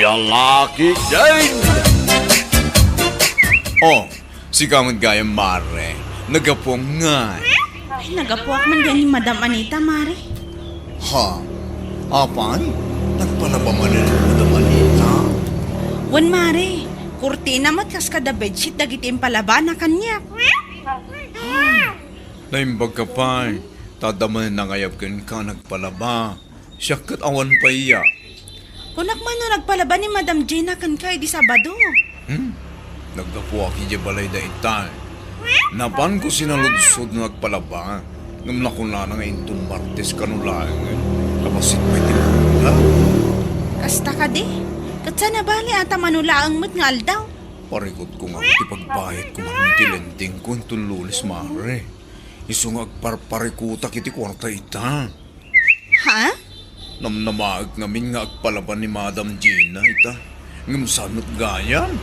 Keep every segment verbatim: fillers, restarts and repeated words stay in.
Lalaki din! Oh, sika met gayam, mare. Nagapuam ngay. Ay, nagapuak man gayam ni Madam Anita, mare. Ha? Apay? Nagpalaba manen ni Madam Anita? Wen, mare. Kurtina met kas kada bedsheet dagiti impalabana kaniak. Naimbag ka pay, ta adda manen nangayab kenka a nagpalaba. Siak ket awan pay aya. Kunak man no nagpalaba ni Madam Gina kenka idi Sabado. Hmm? Naggapuak idiay balay dayta. Napanko sinaludsod no nagpalaba, ngem nakunana nga inton Martes kano laengen, kabassit pay ti mangula. Kasta kadi? Ket saan a bali a ta mano laeng met nga aldaw? Parikutko nga ti pagbayadko manen ti lendingko inton Lunes, mare. Isu nga agparparikutak iti kuarta ita. Ha? Namnamaek ngamin nga agpalaba ni Madam Gina ita. Ngem saan met gayam?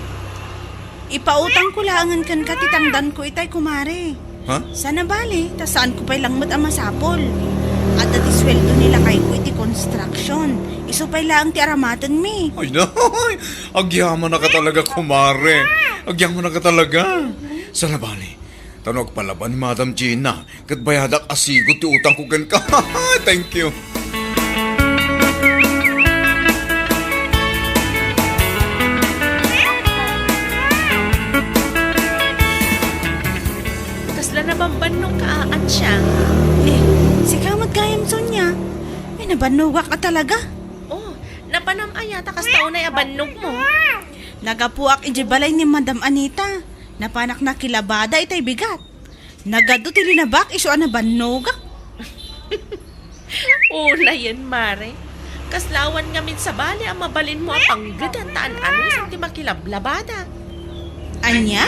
Ipautangko laengen kenka ti tangdanko itay, kumare. Ha? Saan a bali, ta saanko pay lang met a masapul. Adda ti sueldo ni lakayko iti construction. Isu pay laeng ti aramatenmi. Ay, nay! Agyamanak a talaga, kumare. Agyamanak a talaga. Saan a bali, ta no agpalaba ni Madam Gina, ket bayadak a sigud ti utangko kenka. Thank you. Kasla nabambannogka, Ansiang? Ni, sika met gayam, Sonia. Ay, nabannogak a talaga. Oh, napanam aya ta kasta unay a bannogmo? Nagapuak idiay balay ni Madam Anita. Napanak nakilabada itay bigat. Nagadu ti linabak isu a nabannogak. Unayen, mare. Kasla awan ngamin sabali a mabalinmo a panggedan ta an-anusen ti makilablabada. Ania?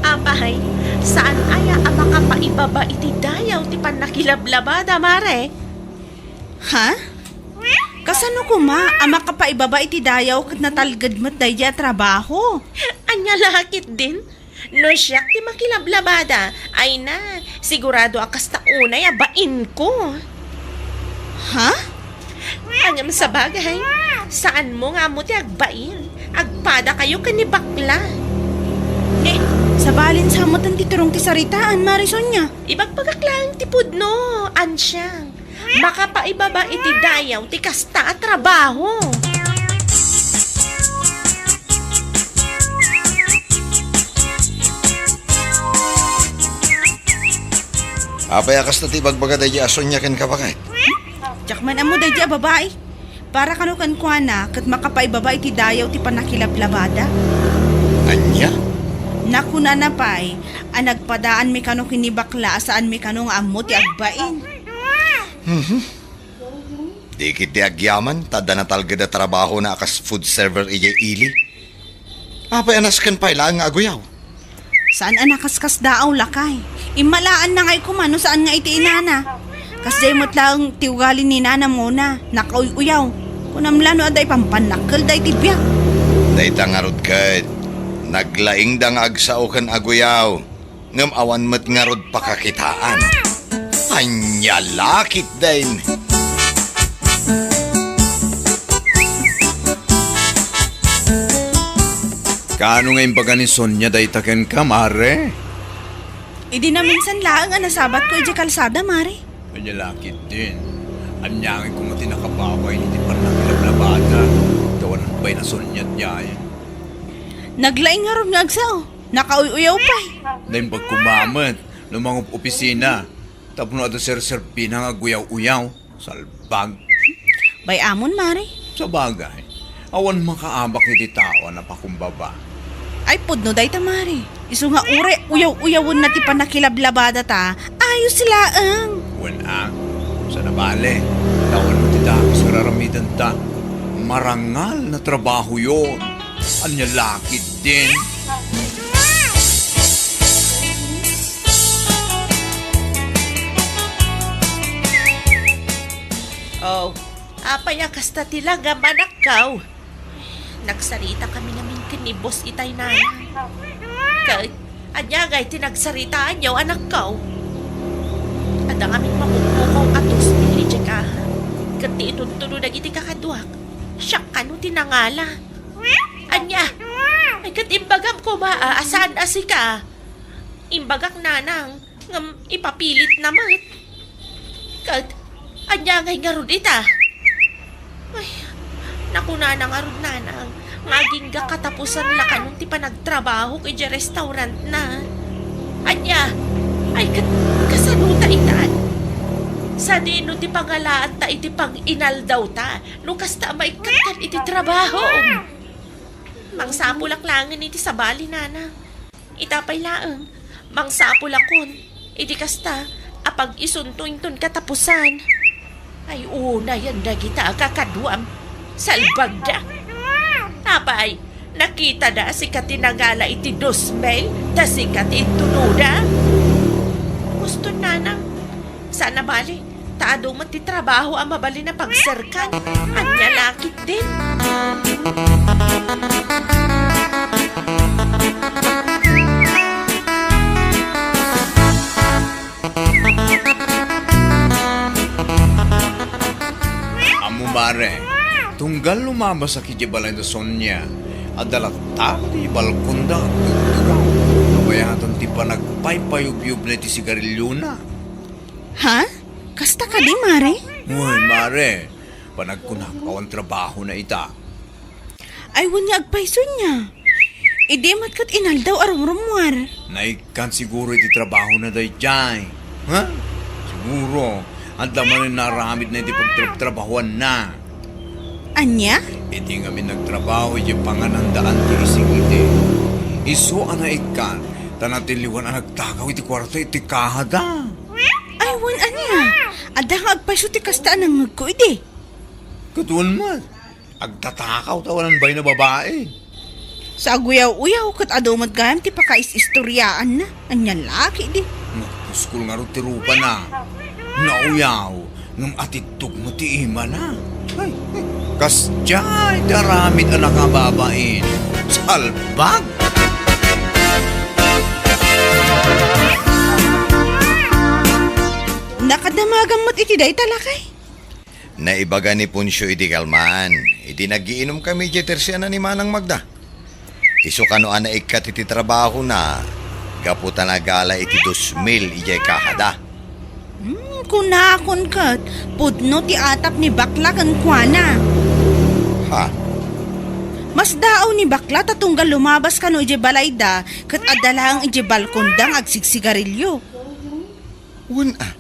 Apay, saan aya a makapaibaba iti dayaw ti pannakilablabada, mare? Ha? Kasano koma a makapaibaba iti dayaw ket natalged met daydi a trabaho? Ania la ketdin? No siak ti makilablabada, ay na, sigurado a kasta unay a bainko. Ha? Ngem sabagay, saanmo nga ammo ti agbain. Agpadakayo ken ni bakla. Ne, sabalin sa metten ti turong ti saritaan, Mare Sonia. Ibagbagak laeng ti pudno, Ansiang. Makapaibaba iti dayaw ti kasta a trabaho. Apay a kasta ti ibagbaga daydi a Sonia kenka, baket? Diak man ammo daydi a babai. Para kano kenkuana, ket makapaibaba iti dayaw ti pannakilablabada. Ania? Nakunana pay a nagpadaanmi kano ken ni bakla a saanmi kano nga ammo ti agbain. Mhm. Di ketdi agyaman, ta adda natalged a trabahona a kas food server idiay ili. Apay a nasken pay laeng nga aguyaw? Saan a nakaskasdaaw, lakay. Immalaanna ngay koma no saan nga iti inana. Kasdiay met laeng ti ugali ni nanam nguna, nakauy-uyaw. Kunam la no adda ipampannakkel daydi biag. Dayta ngarud ket, naglaingda nga agsao ken aguyaw. Ngem awan met ngarud pakakitaan. Ania la ketdin? Kaano nga imbaga ni Sonia dayta kenka, Mare? Idi naminsan laeng a nasabatko idiay kalsada, Mare. Ania la ketdin? Ania ngay koma ti nakababay iti pannakilablabada? Tawanan pay na Sonia diay. Naglaing ngarud nga agsao. Nakauy-uyaw pay. Naimbag koma met no mangup-opisina tapno adda serserbina nga aguyaw-uyaw. Salbag. Bay-amon, Mare. Sabagay, awan makaabak iti tao a napakumbaba. Ay, pudno dayta, Mare. Isu nga uray uyaw-uyawenna ti pannakilablabada ta, ayos laeng. Wen a, saan a bale, ta awan met ti dagus nga ar-aramidenta. Marangal na trabahoyon. Ania la ketdin? Oh, apay a kasta ti langam, anakko? Nagsaritakami ngamin ken ni boss itay, nana. Ket, ania ngay ti nagsaritaanyo, anakko? Adda ngamin mamukpukaw a toast idiay kaha. Ket ti ituntudo dagiti kakaduak. Siak kano ti nangala. Ania? Ay, ket imbagam koma a, a saan a sika. Imbagak, nanang, ngem ipapilitna met. Ket, ania ngay ngarud ita? Ay, nakunana ngarud, nanang, nga agingga katapusan la kanon ti panagtrabahok idiay restaurantna. Ania? Ay, ket, kasano ta itan? Sadino ti pangalaanta iti pang-inaldawta no kasta a maikkat iti trabaho? Mangsapulak laengen iti sabali, nanang. Ita pay laeng, mangsapulakon iti kasta a pag-isunto inton katapusan. Ay, unayen dagita a kakaduam. Salbagda. Apay, nakitada a sika ti nangala iti dos mil, ta sika ti intunoda? Husto, nanang. Saan a bali, ta adu met ti trabaho a mabalin a pagserkan. Ania la ketdin? Ammo, mare, tunggal lumabasak idiay balay da Sonia, adda latta ti balkonda agtugtugaw. Kabayatan ti panagpaypayubyubna iti sigariliona. Ha? Kasta kadi, mare? Uy, mare, panagkunak, awan trabahona ita. Ay, wen nga agpayso nia. Idi met ket inaldaw a rumrummuar. Naikkan siguro iti trabahona daydiay. Ha? Siguro, adda manen naaramidna iti pagtrabtrabahoanna. Ania? Idi ngamin nagtrabaho idiay panganandaan ti isingiti, isu a naikkan, ta natiliwan a nagtakaw iti kuarta iti kahada. Ay, wen ania? Adda nga agpayso ti kasta a nangngegko idi. Ket wen met, agtatakaw ta awanan bain a babai. Sa aguyaw-uyaw, ket adu met gayam ti pakais-istoriaanna. Ania la ketdi? Napuskol ngarud ti rupana. Nauyaw, ngem atittog met ti imana. Ay, kasdiay ti aramid a nakababain. Salbag! Nakadamagam met iti dayta, lakay? Naibaga ni Poncio iti kalman, idi nagiinumkami idiay tersiana ni Manang Magda. Isu kano a naikkat iti trabahona, gapu ta nagala iti dos mil idiay kahada. Hmm, kunakon ket, pudno ti atap ni Bakla kenkuana. Ha? Masdaaw ni Bakla ta tunggal lumabas kano idiay balayda, ket adda laeng idiay balkonda nga agsigsigarilio. Wen a,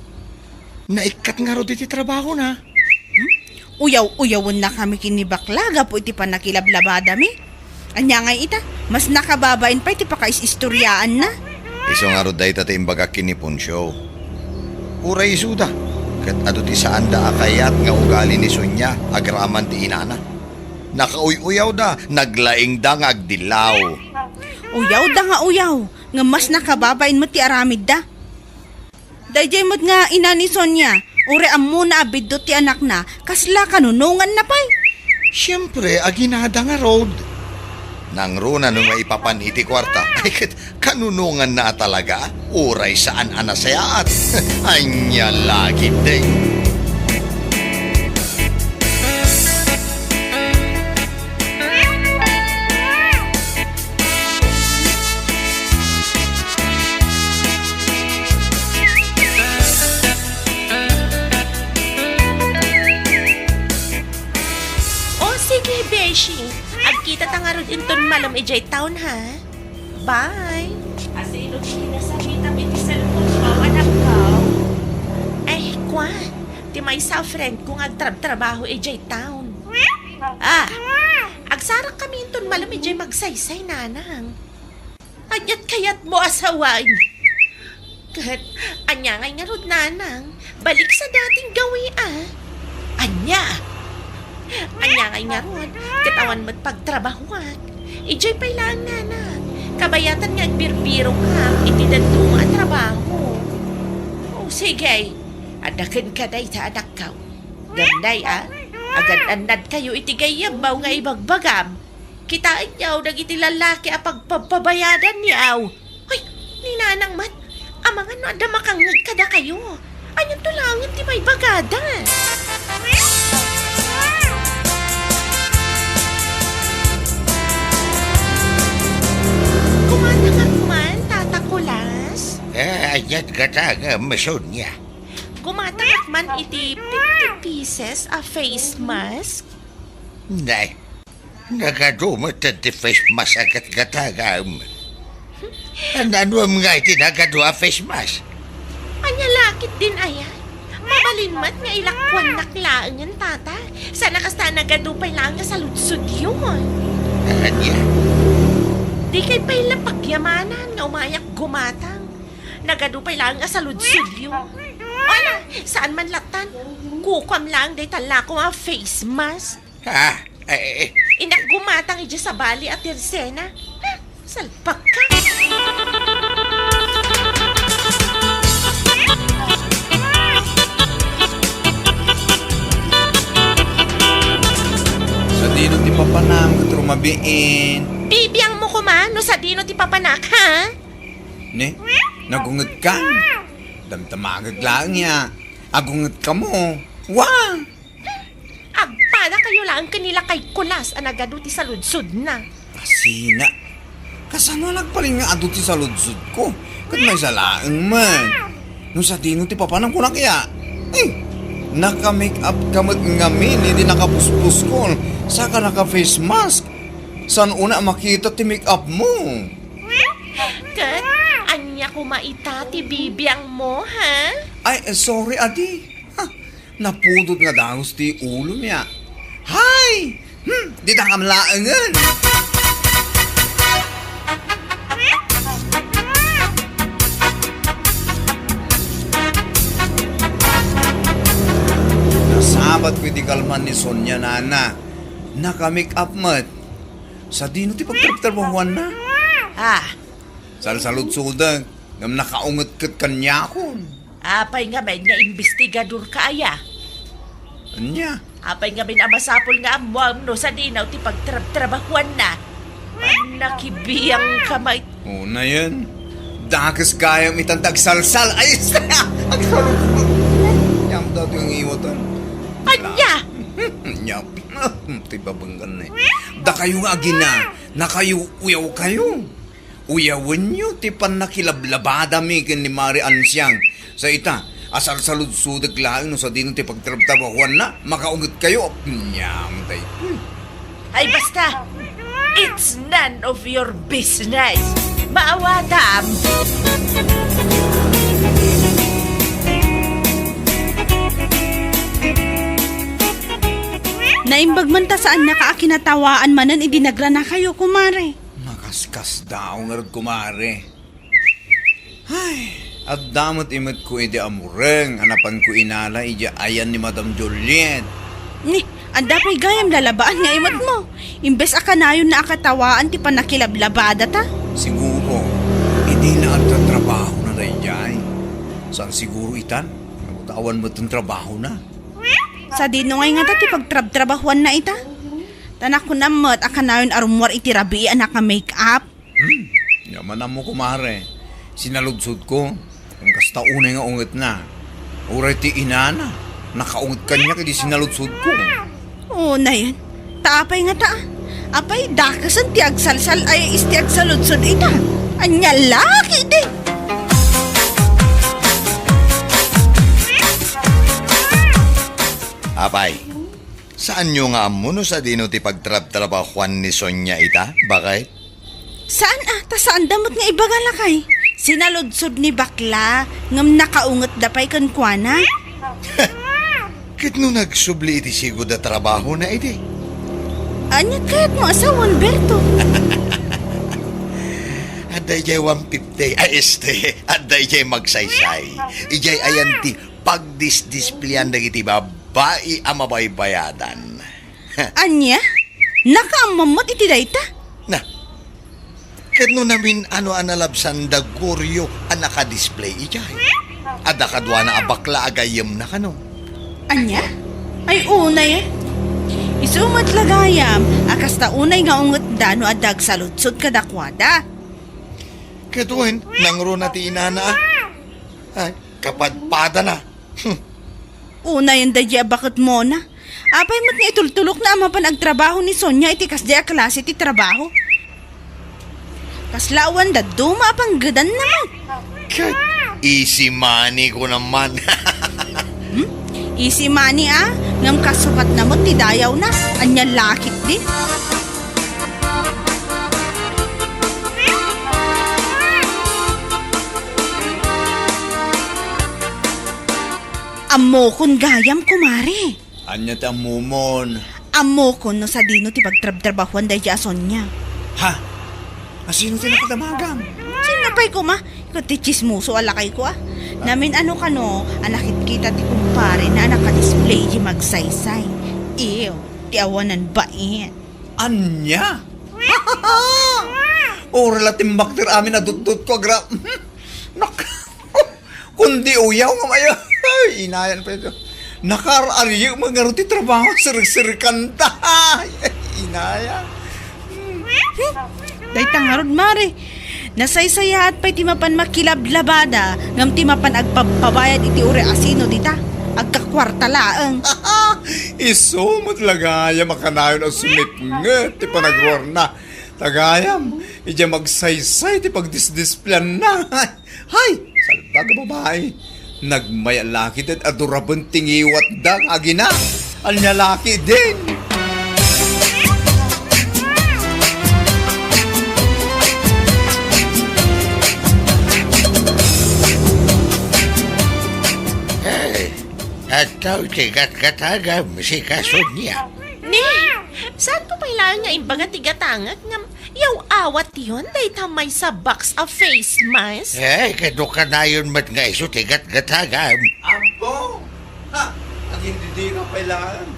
naikkat ngarud iti trabahona. Hmm? Uyaw-uyawennakami ken ni Bakla gapu iti pannakilablabadami. Ania ngay ita, mas nakababain pay ti pakais-istoriaanna. Isu ngarud dayta ti imbagak ken ni Poncio. Uray isuda, ket adu ti saanda a kayat nga ugali ni Sonia agraman ti inana. Nakauy-uyawda, naglaingda nga agdillaw. Uyawda nga uyaw, ngem mas nakababain met ti aramidda. Daydiay met nga ina ni Sonia, uray ammona a biddut ti anakna, kasla kanunonganna pay? Siempre, aginada ngarud. Nangruna no maipapan iti kuarta. Ay, ket kanunonganna a talaga, uray saan a nasayaat. Ania la ketdi. O, sige, beshi. Agkita ta ngarud inton malem idiay town, ha? Bye. Asino ti kinasarita iti cellphone mo, anakko? Ay, kua. Ti maysa a friend ko nga agtrabtrabaho idiay town. Ah, agsarak kami inton malem idiay Magsaysay, nanang. Aniat kayatmo a sawen? Ket ania ngay ngarud, nanang? Balik sa dating gawi, a. Ania? Ania ngay ngarud? Ket awan met pagtrabahoak. Idiay pay laeng, nanang. Kabayatan nga agbirbirokak iti dadduma a trabaho. O, sige. Adda kenka dayta, anakko. Ngem nay, a, agan-annadkayo iti gayyemmo nga ibagbagam. Kitaenyo dagiti lallaki a pagpagpabayadanyo. Ay, ni nanang met, amangan no adda makangngeg kadakayo. Anianto laengen ti maibagada? Gatgatagam, Sonia. Gumatangak man iti fifty pieces a face mask. Nay, nagadu met ti face mask a gatgatagam. Naanuem nga iti nagadu a face mask? Ania la ketdin aya? Mabalin met nga ilakuannak laengen, tata. Saan a kasta, nagadu pay laeng a saludsodyo. Ania? Dikay pay la pagyamanan nga umayak gumatang. Nagadu pay laeng a saludsodyo. Ala, saan man lattan? Kukuam laeng dayta lakom a face mask. Ha? Eh, eh, eh. Innak gumatang idiay sabali a tirsena. Ha? Salpakka. Sadino ti papanam ket rumabiin? Bibiangmo koma no sadino ti papanak, ha? Ne? Nagungetkan? Damdamagek laeng ya. Agungetkamo. Wa! Agpadakayo laeng ken ni lakay Kulas a nagadu ti saludsodna. Asina. Kasano a nagbalin nga adu ti saludsodko? Ket maysa laeng man. No sadino ti papanam, kunak ya. Eh, naka-make up ka met ngamin idi nakapuspuskol, saka naka-face mask. Saan unay a makita ti make up mo? Ket ania koma ita ti bibiangmo, ha? Ay, eh, sorry, adi. Ha, napudot nga dagus ti ulom ya. Hay! Hmm, dita kam laengen. Nasabatko iti kalman ni Sonia, nana. Naka-make up met. Sadino ti pagtrabtrabahuanna? Ah. Salsaludsodek, ngem nakaunget ket kaniakon. Apay ngamin nga imbestigadorka aya? Ania? Apay ngamin a masapul nga ammuam no sadino ti pagtrabtrabahuanna? Nakibiang ka, may- Unayen. Dakes gayam itan ti agsalsal. Ay, agsaludsod. Yam daw ti ngiwatan. Ania? Yap. Ti babenggan ni. Dakayo nga agina, nakayo uyawkayo. Uyawenyo ti pannakilablabadami ken ni Mari Ansiang. Sa ita, asalsaludsodek laeng no sadino ti pagtrabtrabahuanna, makaungetkayo. Nyam, daytoy. Ay, basta! It's none of your business! Maawatam! Naimbag man ta saannaka a kinatawaan manen idi nagranakayo, kumare. Nakaskasdaaw ngarud, kumare. Ay, adda met imetko idi amureng a napanko inala idiay ayan ni Madam Juliet. Ni, adda pay gayam lalabaan nga imetmo. Imbes a kanayonna a katawaan ti pannakilablabadata. Siguro, idi la agtatrabahona daydiay. Saan siguro itan? Nagutawan met ti trabahona. Sadino ngay ngata ti pagtrabtrabahuanna ita? Ta nakunam met a kanayon a rummuar iti rabii a naka-make up. Hmm, yaman ammo, kumare. Sinaludsodko, ngem kasta unay nga ungetna. Uray ti inana, nakaunget kaniak idi sinaludsodko. Unayen, ta apay ngata? Apay, dakesen ti agsalsal ay is ti agsaludsod ita. Ania la ketdi? Apay, saanyo nga ammo no sadino ti pagtrabtrabahuan ni Sonia ita, baket? Saan a, ta saanda met nga ibaga, lakay. Sinaludsod ni bakla, ngem nakaungetda pay kenkuana. Ket no nagsubli iti sigud a trabahona idi? Aniat kayatmo a sawen, Berto? Adda idiay one fifty, ay, este, adda idiay magsaysay. Idiay ayan ti pagdisdispleyan dagiti babbai a mabaybayadan. Ania? Nakaammom met iti dayta? Na, ket no namin-ano a nalabsanda, Gorio, a nakadisplay idiay? Adda kaduana a bakla a gayyemna kano? Ania? Ay, unay, eh. Isu met la gayam a kasta unay nga ungetda no adda agsaludsod kadakuada. Ket wen, nangruna ti inana, ah. Ay, kapadpadana. Hmm. Unayen daydiay a baketmona. Apay met nga itultulokna a mapan agtrabaho ni Sonia iti kasdiay a klase ti trabaho? Kasla awan dadduma a panggedanna met. Ket, Easy money ko naman. Hmm? Easy money, ah? Ngem kasukatna met ti dayawna. Ania lakit di? Ammokon gayam, kumare. Ania ti ammomon? Ammokon no sadino ti pagtrabtrabahuan daydi a Sonia. Ha? Asino ti nakadamagam? Sino pay koma? Ket ti tsismoso a lakay ko, ah. Namin-ano kano a nakitkita ti kumparena a naka-display di magsaysay. Ew, ti awanan bait. Ania? Uray la timbakter amin a dutdot ko, agra-, nak-, kundi uyaw nga maya. Ay, inayan pa ito. Nakaar-ariyek man ngarud ti trabaho, sirikanta. Ay, inayan. Dayta ngarud, mare. Nasaysayaat pay ti mapan makilablabada, ngem ti mapan agpabpabayad iti uray asino dita. Agkakuarta laeng. Isu met la gayam a kanayon a sumitnget ti panagruarna. Ta gayam, idiay magsaysay ti pagdisdisplayna. Hay! Salbag a babai. Nagmaya lakiten a duraben ti ngiwatda nga agina. Ania lakiten? Hey, adtoy ti gatgatagam, sika Sonia. Ni, saanko pay laeng nga imbaga ti gatangek ngem yaw-awatyon dayta maysa box a face mask? Eh, kano kanayon met nga isu ti gatgatagam? Ampo! Ha! Agindidika pay laeng.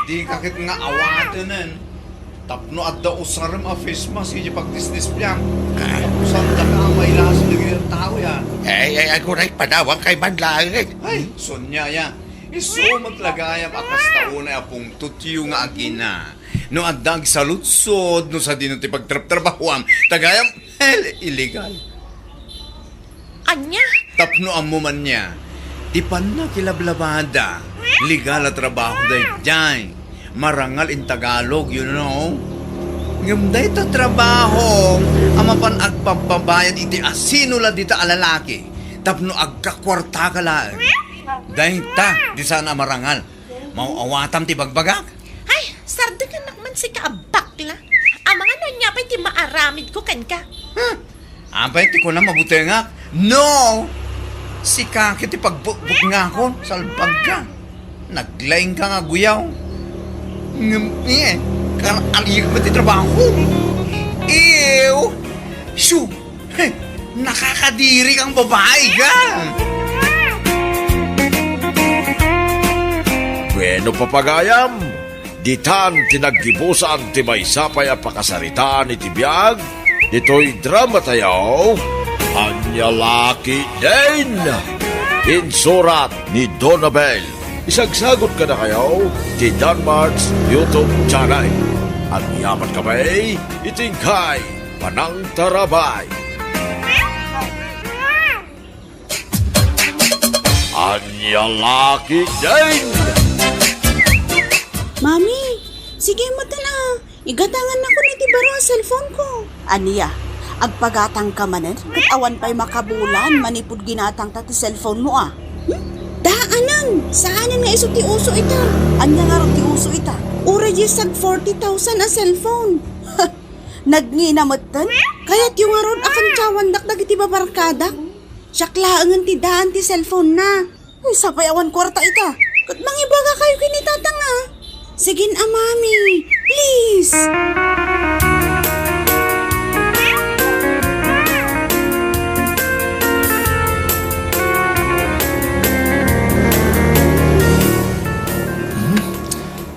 Dika ket nga awatenen. Tapno adda usarem a face mask iti pagdisdisplayam. Ah. Tapno saandaka a mailasin dagiti tattao, ya. Eh, eh, aguray, panawankayo man laeng. Ay, Sonia, ya. Isu met la gayam a kasta unay a pungtotyo nga agina. No adda agsaludsod no sadino ti pagtrabtrabahuam, ta gayam, hel, illegal. Ania? Tapno ammo man nia, ti pannakilablabada, legal a trabaho daydiay. Marangal in Tagalog, you know. Ngem dayta trabaho a mapan agpabpabayad iti asino la dita a lalaki tapno agkakuartaka laeng. Dayta ti saan a marangal. Maaw-awatam ti bagbagak. Ay, sardengannak man sika a bakla. Amangan no ania pay ti maaramidko kenka. Huh? Apay ti kunam a butengak? No! Sika ket ti pagbukbukngakon, salbagka. Naglaingka nga aguyaw. Ngem, eh, kaar-ariyek met ti trabaho. Ew! Shoo! Heh, nakakadiri kang babai ka! Bueno, papagayam, ditan ti naggibusan ti maysa pay a pakasaritaan iti biag ditoy dramatayo, Ania Lakiten! Insurat ni Donabel. Isagsagut kadakayo ti Danmart's YouTube channel. Agyaman kami iti inkay panangtarabay. Ania Lakiten! Mami, sige met a, igatangannakon iti baro a cellphone ko. Ania, agpagatangka manen? Ket awan pay makabulan manipud ginatangta ti cellphone mo, a? Hmm? Daanan! Saanen nga isu ti uso ita. Ania ngarud ti uso ita? Uray diay sag forty thousand a cellphone. Nagngina metten? Kayatyo ngarud a kantiawandak dagiti babarkadak? Siak laengen ti daan ti cellphone na. Ay, sapay awan kuarta ita. Ket mangibagakayo ken ni tatang, a. Sige a, Mami. Please. Hmm?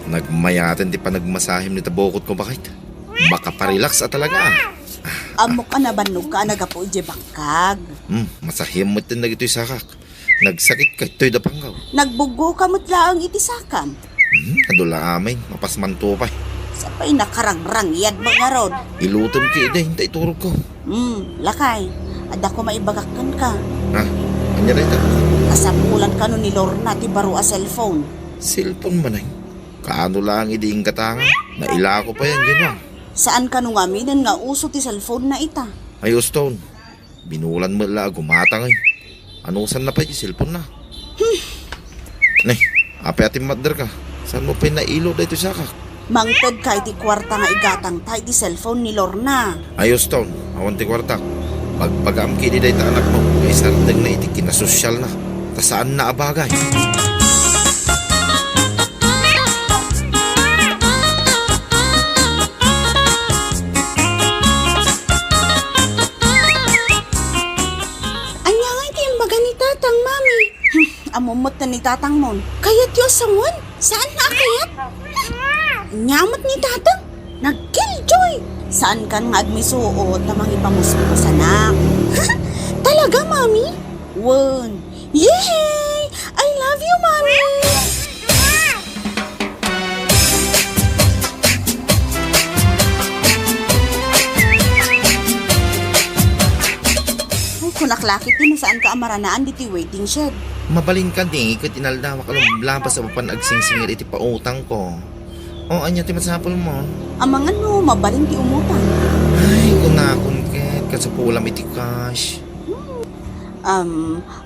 Nagmayaten ti panagmasahim ni tabukot ko, baket. Makaparelax a talaga, a. Ammok a nabannogka a naggapu idiay bangkag. Hmm, masahim metten dagitoy sakak. Nagsakitka itoy da panggaw. Nagbuggoka met laeng iti sakam. Hmm, adu la amin, mapasmanto pay. Sapay nakarangrang yad mangarod. Ilutem ki idi, inta iturogko. Hmm, lakay, adda koma ibagak kenka. Ha? Ania dayta? Kasapulan kano ni Lorna ti baro a cellphone. Cellphone manen? Kaano laeng idi inggatanga? Nailako pay a, Ginoo. Saan kano ngaminen nga uso ti cellphone na ita? Ay, uston. Binulan met la a gumatang, ay. Nanusan na pay ti cellphone na. Hmm. Ne, apay a timmatderka? Saanmo pay nailo daytoy sakak? Mangtedka iti kuarta nga igatangta iti cellphone ni Lorna. Ayos ton, awan ti kuartak. Bagbagaam ketdi dayta anakmo nga isardengna iti kinasosyalna. Ta saanna a bagay. Ania ngay ti imbaga ni Tatang, Mami? Hmm, ammom met ni Tatangmon. Kayatyo a sawen? Saanna a kayat? Hmm, ania met ni Tatang? Nagkilljoy! Saankan nga agmisuot ta mangipamuspusanak. Talaga, Mami? Wen. Yehey! I love you, Mami! Ay, kunak la ketdi no saanka a maranaan ditoy waiting shed. Mabalinka di ket inaldawak a lumlabas a mapan agsingsingir iti pautangko. O, ania ti masapulmo? Amangan no mabalin ti umutang. Ay, kunakon ket, kasapulam iti cash. Hmm. Um,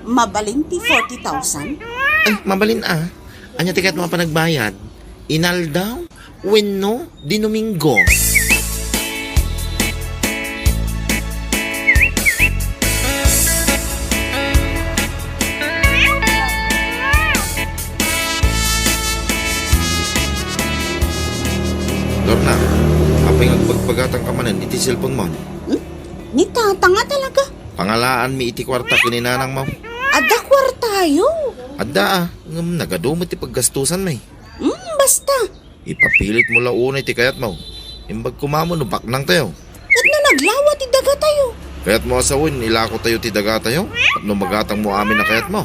mabalin ti forty thousand? Ay, mabalin a. Ania ti kayatmo a panagbayad? Inaldaw wenno Dinomingo? Lorna, apay nga agbagbagatangka manen iti cellphone mo? Hmm? Ni Tatang a talaga? Pangalaanmi iti kuarta ken ni Nanangmo. Adda kuartayo? Adda a, ngem nagadu met ti paggastusanmi. Hmm, basta. Ipapilitmo la unay ti kayatmo. Imbag koma mo no baknangtayo. Ket no naglawa ti dagatayo? Kayatmo a sawen, ilakotayo ti dagatayo? Tapno magatangmo amin a kayatmo?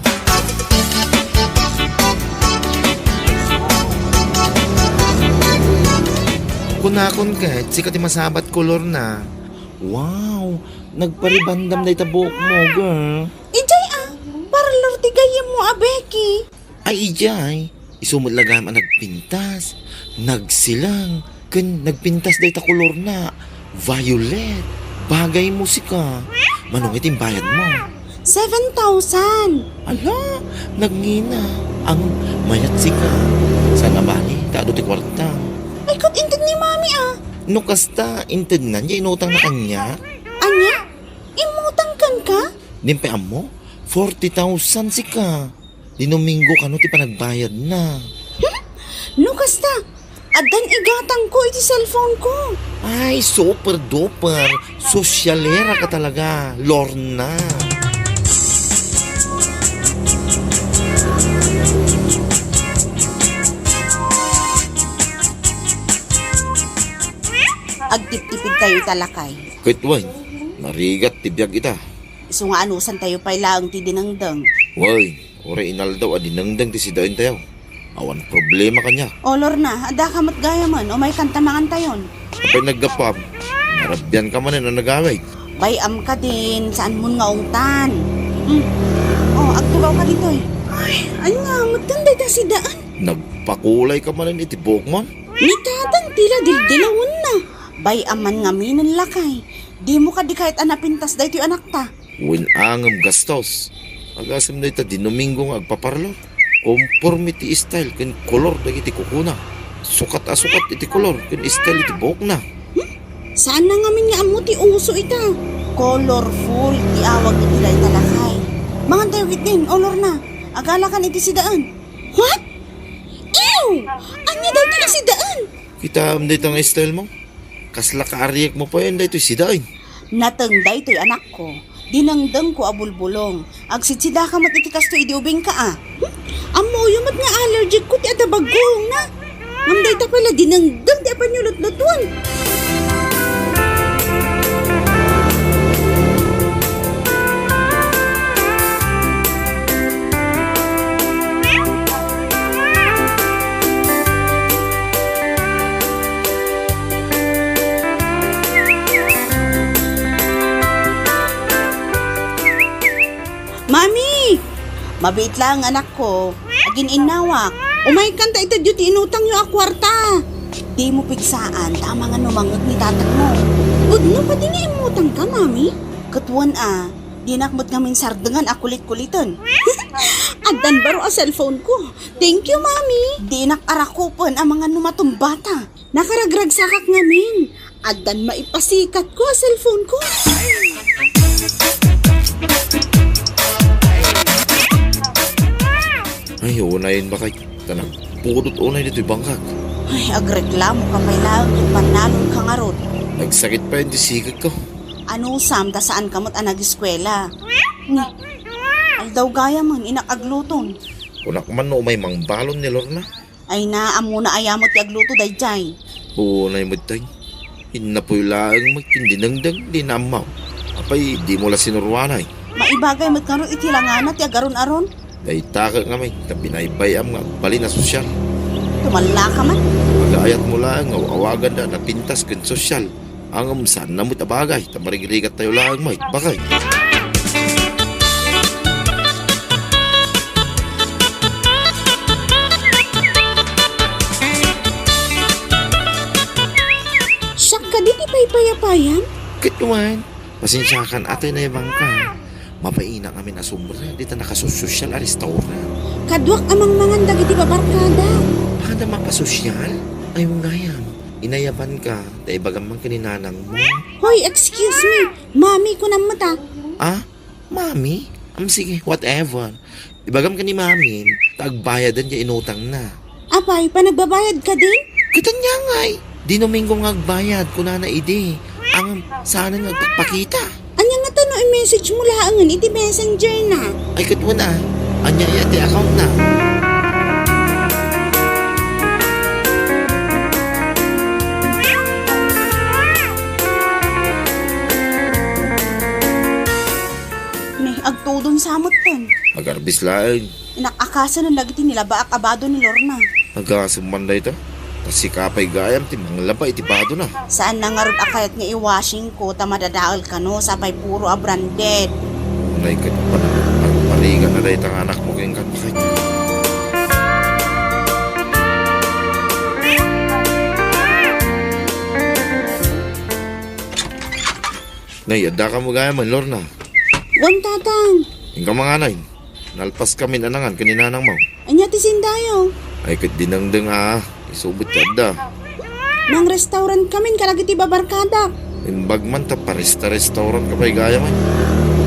Kunakon ket, sika ti masabatko, Lorna. Wow! Nagparibandam dayta buokmo, girl. Idiay a, parlor ti gayyemmo a Becky. Ay, idiay, isu met la gayam a nagpintas, nagsilang, ken nagpintas dayta kolorna, violet. Bagaymo sika. Mano ngay ti imbayadmo? Seven thousand. Ala, nagngina. Ang mayat sika. Saan a bali, ta adu ti kuarta. Ay, ket inted ni Mami a. No kasta, intednan diay inutangna kaniak. Ania? Immutang kenka? Dinak pay ammo? Forty thousand sika. Dinomingo kano ti panagbayadna. No kasta, addan igatangko iti cellphone ko. Ay, super duper. Sosyalera ka talaga, Lorna. Agtiptipid tayo ita, lakay. Ket wen, narigat ti biag ita. Isu nga anusan tayo pay laeng ti dinengdeng. Wen, uray inaldaw a dinengdeng ti sidaentayo. Awan problema kaniak. O, Lorna, addaka met gayamen, umaykanta mangantayon. Apay naggapuam? Narabianka manen a nagawid. Bay-am kadin, saanmon nga ungtan. Hmm. O, agtugawka ditoy. Ay, ania met ken dayta sidaan? Nagpakulayka manen iti buokmon? Ni Tatang ti la dildilawenna. Bay-am man ngaminen, lakay. Dimo kadi kayat a napintas daytoy anakta? Wen a ngem gastos. Agasem dayta Dinomingo nga agpaparlor. Komporme ti style ken kolor dagiti kukuna. Sukat a sukat iti kolor ken style iti buokna. Hmm? Saanna ngamin nga ammo ti uso ita. Colorful ti awag iti dayta, lakay. Mangantayo ketdin, o Lorna. Agalakan iti sidaan. What? Ew! Ania daytoy a sidaan? Kitaem dayta nga style mo? Kasla kaariekmo pay daytoy sidaen. Nateng daytoy, anakko. Dinengdengko a bulbulong. Agsidsidaka met iti kastoy idi ubingka a. Hmm? Ammoyo met nga allergic ko ti adda bagguongna. Ngem dayta pay la dinengdeng ti apanyo lutlutuan. Mami! Mabiit laeng, anakko. Agin-innawak. Umaykan ta itedyo ti inutangyo a kuarta. Dimo pigsaan ta amangan no mangngeg ni tatangmo. Pudno pay ti nga immutangka, Mami? Ket wen a, Dinak met ngamin sardengan a kulit-kuliten. Addan baro a cellphone ko. Thank you, Mami. Dinak arakupen amangan no matumbata. Nakaragragsakak ngamin. Addan maipasikatko a cellphone ko. Ay, unay bakay. Ta nagpudot unay ditoy bangkak. Ay, agreklamo ka pay laeng ket mannalon ka ngarud. Nagsakit pay ti siketko. Anusam ta saan ka met a nagiskuela? Ni, aldaw gayam, inak agluton. Kunak man no umay mangbalon ni Lorna. Ay na, ammona aya met ti agluto daydiay. Unay met tay. Innapoy laeng met ken dinengdeng, di naammo. Apay, dimo la sinuruanay. Maibagay met ngarud iti langana ti agaron-aron. Dayta ket ngamin, ta binaybay-am nga agbalin a sosyal. Tumallaka man. Agaayatmo laeng nga aw-awaganda a napintas ken sosyal. Ngem saanna met a bagay, ta marigrigattayo laeng met, bakay. Siak kadi ti paypayapayam? Ket wen, pasensiakan a tay naibangka. Mabain ngamin a sumrek dita nakasosyal a restaurant. Kaduak a mangmangan dagiti babarkada. Pada mapasosyal? Ay, gayam. Inayabanka, ta ibagam man ken ni nanangmo. Hoy, excuse me. Mami, kunam met a. Ah? Mami? Am, sige, whatever. Ibagam ken ni Mamin, ta agbayadan ti inutangna. Apay, panagbabayad kadin? Ket ania ngay? Di Domingo nga agbayad, kunana idi. Ngem, saanen nga agpakpakita. Ania ngata no i-message mo laengen iti messenger na? Ay, ket wen a. Ania aya ti account na? Ni, agtudon sa metten. Agarbis laeng. Inak akasen dagiti nilabaak a bado ni Lorna. Agasem man dayta. Ta sika pay gayam ti manglaba iti badona. Saan na ngarud a kayat nga i-washing ko ta madadael kano sapay puro a branded. Nay ket pan-, parigan na dayta nga anakmo ken kan-, Nay, adda ka mo gayam, Lorna? Wen, Tatang. Inka mangan. Nalpas kami nanangan ken ni nanangmo. Ania ti sindayo? Ay, ket dinengdeng a. Isu met ti adda. Nang-restaurant kamin kadagiti babarkadak. Imbag man ta paresta-restaurant ka pay gayam.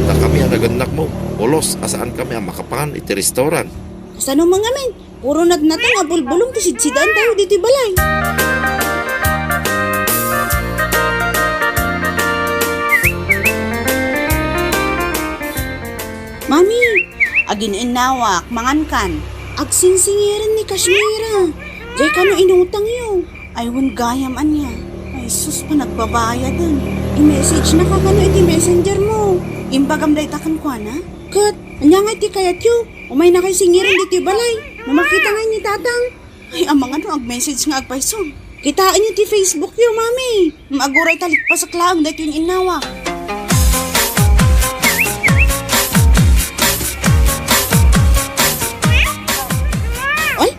Ta kami a nagannakmo, pulos a saan kami a makapangan iti restaurant. Kasano man ngamin? Puro natnatang a bulbulong ti sidsidaantayo ditoy balay. Mami, agin-innawak, mangankan. Agsingsingiren ni Kashmira. Jay kano inutangyo? Ay, wen gayam ania. Ay, sus, panagbabayaden. I-message na ka kano iti messenger mo. Imbagam dayta kenkuana? Ket, ania nga iti kayatyo? Umayna kay singiren ditoy balay. No makita ngay ni Tatang. Ay, amangan no ag-message nga agpayso. Kitaenyo ti Facebook yo, Mami. Aguray ta likpasak laeng daytoy nga innawa. Ay,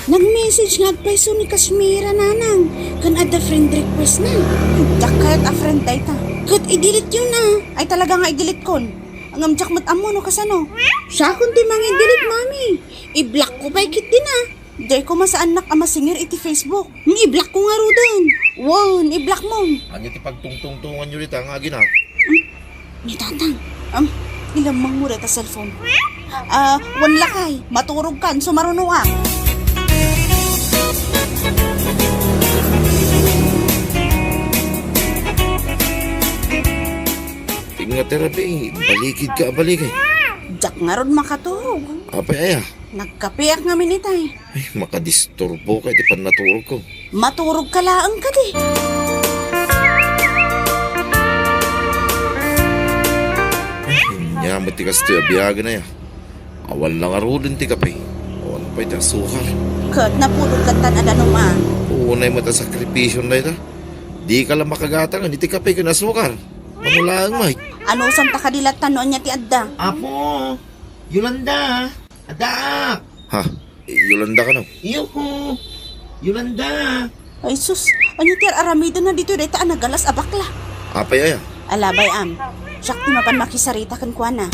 nag-message nga agpayso ni Kashmira, Nanang. Kan adda friend request na. Diak kayat a friend dayta. Ket i-delete yo na. Ay, talaga nga i-delete kon. Ngem diak met ammo no kasano. Siakon ti mangi-delete, Mami. I-block ko pay ketdi na. Jay ko masaannak a masingir iti Facebook. Hmm, i-block ko ngaruden. Wen, i-block mo. Ania ti pagtungtungtongan yo dita nga agina? Hmm? Ni Tatang. Am, ilammang mo dita cellphone. Ah, wen lakay, maturog kan, sumaruno ak. Ingat, Rabi, balikid ka, balik eh. Diak ngarud makaturog. Apay aya? Nagkapeak ngamin itay. Ay, makadisturbo ka iti pannaturog ko. Maturog ka laeng kadi. Ay, ania met ti kastoy a biagen aya. Awan la ngaruden ti kape. Awan pay ti asukar. Ket napudot lattan a danum a. Unay met a sakripisyon dayta. Di ka la makagatangen iti kape ken asukar. Mano laeng, Mike? Anusam ta kadi lattan no ania ti adda? Apo, Yolanda. Addaak! Ha? Yolanda kano? Yuhu! Yolanda! Ay sus, ania ti ar-aramidenna ditoy dayta a nagalas a bakla? Apay aya? Alabay am. Siak ti mapan makisarita kenkuana.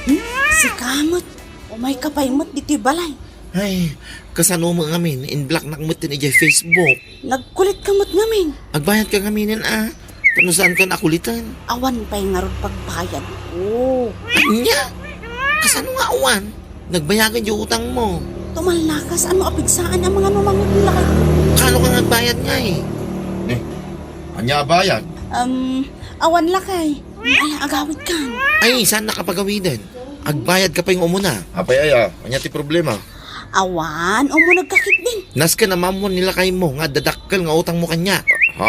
Hmm, sika met. Umayka pay met ditoy balay. Ay, kasano met ngamin, in-blocknak met idiay Facebook. Nagkulitka met ngamin. Agbayadka ngaminen a, tapno saanka a kuliten. Awan pay ngarud pagbayadko. Ania? Kasano nga awan? Nagbayagen diay utangmo. Tumalnakas, ano a pigsaan a mangano mangut lakay? Kasano ka nga agbayad ngay? Eh, ania a bayad? Um, awan lakay. Ala, agawidkan. Ay, saannak a pagawiden. Agbayadka pay nga umuna. Apay aya, ania ti problema? Awan, umunegka ketdin. Nasken a maammuan ni lakaymo nga adda dakkel nga utangmo kaniak. Ha?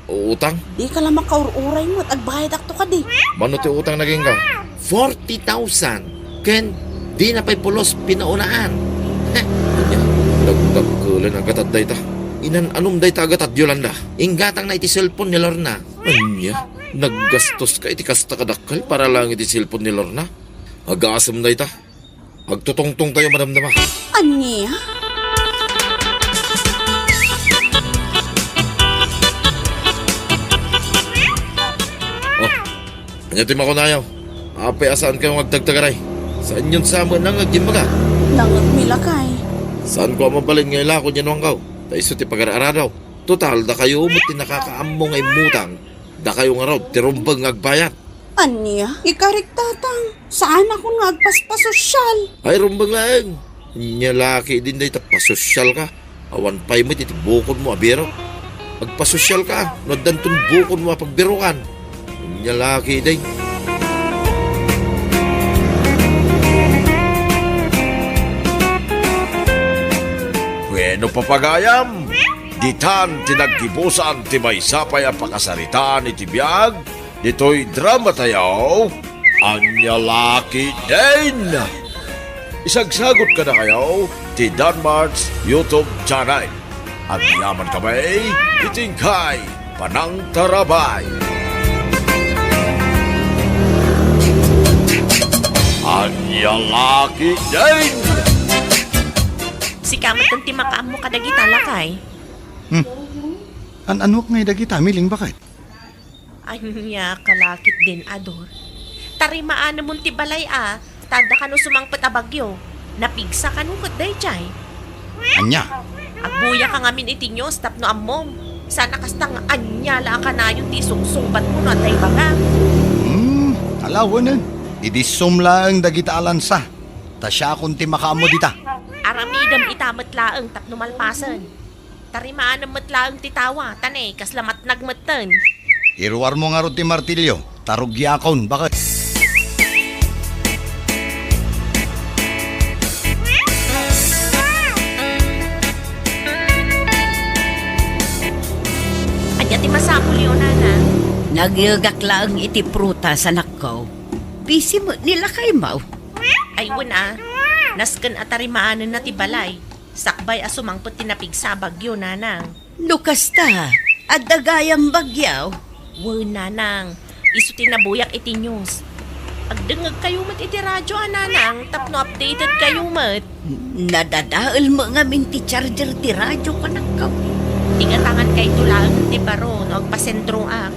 Utang? Dika la makaur-uray met, agbayadakto kadi. Mano ti utang nga agingga? Forty thousand. Ken dina pay pulos pinaunaan. Heh, ania, nagdakkelan a gatad dayta. Inan-anom dayta a gatad, Yolanda. Inggatangna iti cellphone ni Lorna. Ania, naggastoska iti kasta kadakkel para laeng iti cellphone ni Lorna? Agasem dayta. Agtutungtongtayo madamdama. Ania? Oh, ania ti makunayo? Apay a saankayo nga agtagtagaray? Saanyon sa met nga agimbaga? Nangngegmi lakay. Saanko a mabalin nga ilako diay naungko? Ta isu ti pagar-aradaw. Total, dakayo met ti nakakaammo nga immutang. Dakayo ngarud ti rumbeng nga agbayad. Ania? Ikarik, Tatang. Saanakon nga agpaspasosyal. Ay, rumbeng laeng. Ania la ketdin dayta, pasosyalka. Awan pay met iti bukodmo a biro. Agpasosyalka no addanton bukodmo a pagbirokan. Ania la ketdin. Wenno, papagayam, ditan ti naggibusan ti maysa pay a pakasaritaan iti biag ditoy dramatayo, Ania la ketdin. Isagsagut kadakayo ti Danmart's YouTube channel. Agyaman kami iti inkay panangtarabay. Ania la ketdin. Sika met ti makaammo kadagita, lakay. Hmm. An-anuak ngay dagita, Miling, baket? Ania ka la ketdin, Ador? Tarimaanemon ti balay a, ta adda kano sumangpet a bagyo. Napigsa kano ket daydiay. Ania? Agbuyaka ngamin iti news tapno ammom. Saan a kasta nga ania la a kanayon ti isungsungbatmo no adda ibaga. Hmm, ala, wenen. Idisom laeng dagita a lansa. Ta siakon ti makaammo dita. Aramidem ita met laeng tapno malpasen. Tarimaanem met laeng ti tawa, ta ne, kasla matnag metten. Iruarmo ngarud ti martilyo, ta rugiakon, baket. Ania ti masapulyo, Nana? Nagyegak laeng iti prutas, anakko. Busy met ni lakaymo. Ay, wen a. Nasken a tarimaanenna ti balay. Sakbay a sumangpet ti napigsa a bagyo, Nanang. No kasta, adda gayam bagyo? Wen, Nanang. Isu ti nabuyak iti news. Agdengngegkayo met iti radio a, Nanang, tapno updated kayo met. Nadadael met ngamin ti charger ti radio, kanakkaw. Igatangankayto laeng ti baro no agpasentroak.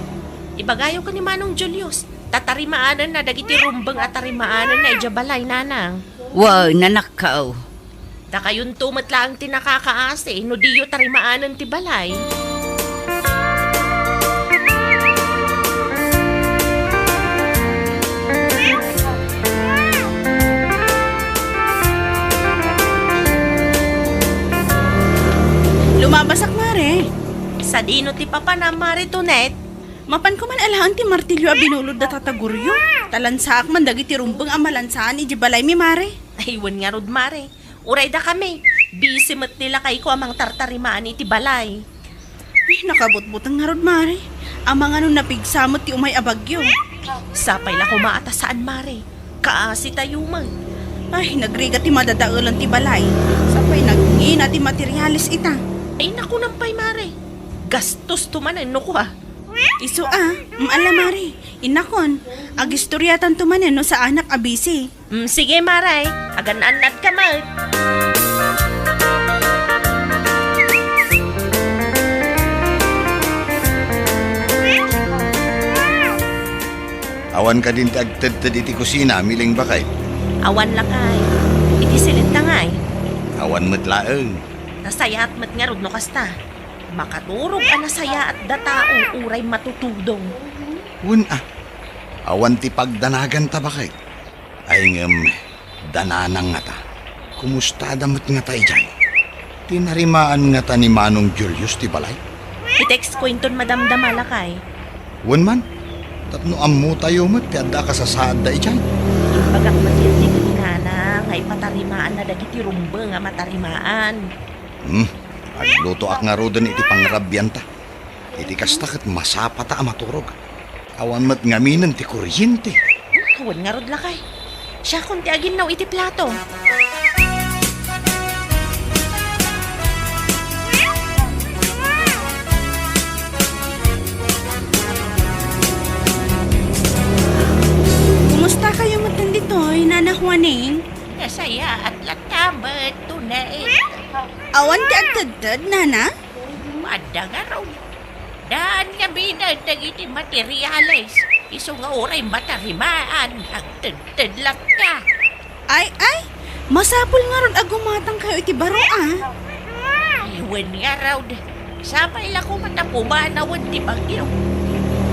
Ibagayo ken ni Manong Julius, ta tarimaanenna dagiti rumbeng a tarimaanenna idiay balay, Nanang. Wen, anakkaw. Dakayonto met laeng ti nakakaasi no diyo tarimaanen ti balay. Lumabasak, Mare. Sadino ti papanam, Mare Tonet? Mapanko man alaen ti martilyo a binulod da Tata Goryo. Ta lansaak man dagiti rumbeng a malansaan idiay balaymi, Mare. Ay, wen ngarud, Mare. Uray dakami, busy met ni lakayko a mangtartarimaan iti balay. Ay, nakabutbuteng ngarud, Mare. Amangan no napigsa met ti umay a bagyo. Sapay la koma a ta saan, Mare. Kaasitayo met. Ay, nagrigat ti madadaelan ti balay. Sapay nagngina ti materialis ita. Ay, nakunam pay, Mare. Gastosto manen no kua. Isu a, mm, ala, Mare, innakon, agistoriatanto manen no saanak a busy. Mm, sige, Mare, agan-annadka met. Awan kadin ti agtedted iti kusina, Miling, baket? Awan, lakay. Iti silenta ngay? Awan met laeng. Nasayaat met ngarud no kasta. Makaturog a nasayaat da tao uray matutudong. Wen a, awan ti pagdanaganta, baket. Ay ngem, da Nanang ngata. Kumustada met ngata idiay? Tinarimaan ngata ni Manong Julius ti balay? I-text ko inton madamdama, lakay. Wen man, tapno ammotayo met ti adda a kasasaadda idiay. Imbagak met ketdi ken ni Nanang nga ipatarimaanna dagiti rumbeng a matarimaan. Hmm, aglutoak ngaruden iti pangrabianta. Iti kasta ket masapata a maturog. Awan met ngaminen ti kuryente. Awan ngarud, lakay. Siakon ti aginnaw iti plato. Kumustakayo metten ditoy, Nana Juaning? Nasayaat latta met, tunay. Awan ti agtedted, Nana? Adda ngarud. Daan ngaminen dagiti materiales, isu nga uray matarimaan, agtedted latta. Ay, ay, masapul ngarud a gumatangkayo iti baro, a. Ay, wen ngarud, sapay la koma ta pumanawen ti bagyo.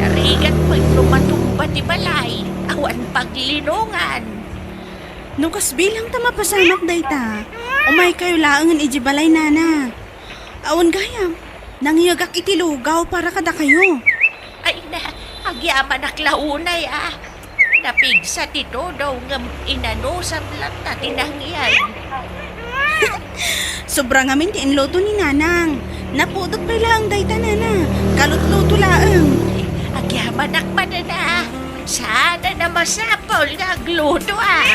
Narigat pay no matumba ti balay, awan paglinongan. No kas bilang ta mapasamak dayta, umaykayo laengen idiay balay, Nana. Awan gayam, nangngegak iti lugaw para kadakayo. Ay na, agyamanak la unay, a. Napigsa ti tudong ngem inanusam latta ti nangngeg. Sobra ngamin ti inluto ni Nanang. Napudot pay laeng dayta, Nana. Kalutluto laeng. Ay, agyamanak manen, a. Saan a masapul nga agluto, a.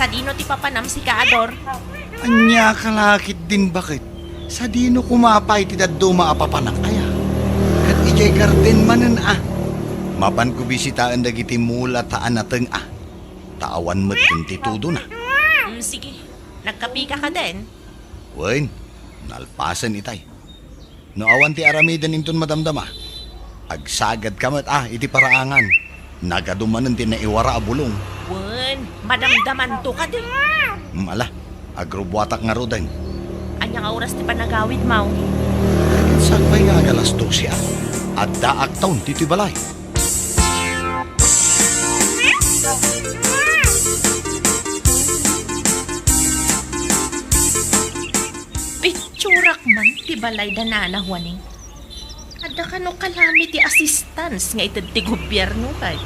Sadino ti papanam, sika, Ador? Ania ka la ketdin, baket? Sadino koma pay ti dadduma a papanak aya? Ket idiay garden manen, a. Mapanko bisitaen dagiti mula ta anateng, a. Ta awan met ken ti tudona. Mm, sige. Nagkapika kadin? Wen, nalpasen itay. No awan ti aramiden inton madamdama, agsagadka met, a, iti paraangan. Nagadu manen ti naiwara a bulong. Wen, madamdamanto kadi. Mm, ala, agrubuatak ngaruden. Ania nga oras ti panagawidmo? Sakbay nga agalas dose, a. Addaakton ditoy balay. Pitsurak man ti balay da Nana Juaning. Adda kano kalami ti assistance nga ited ti gobierno, kay.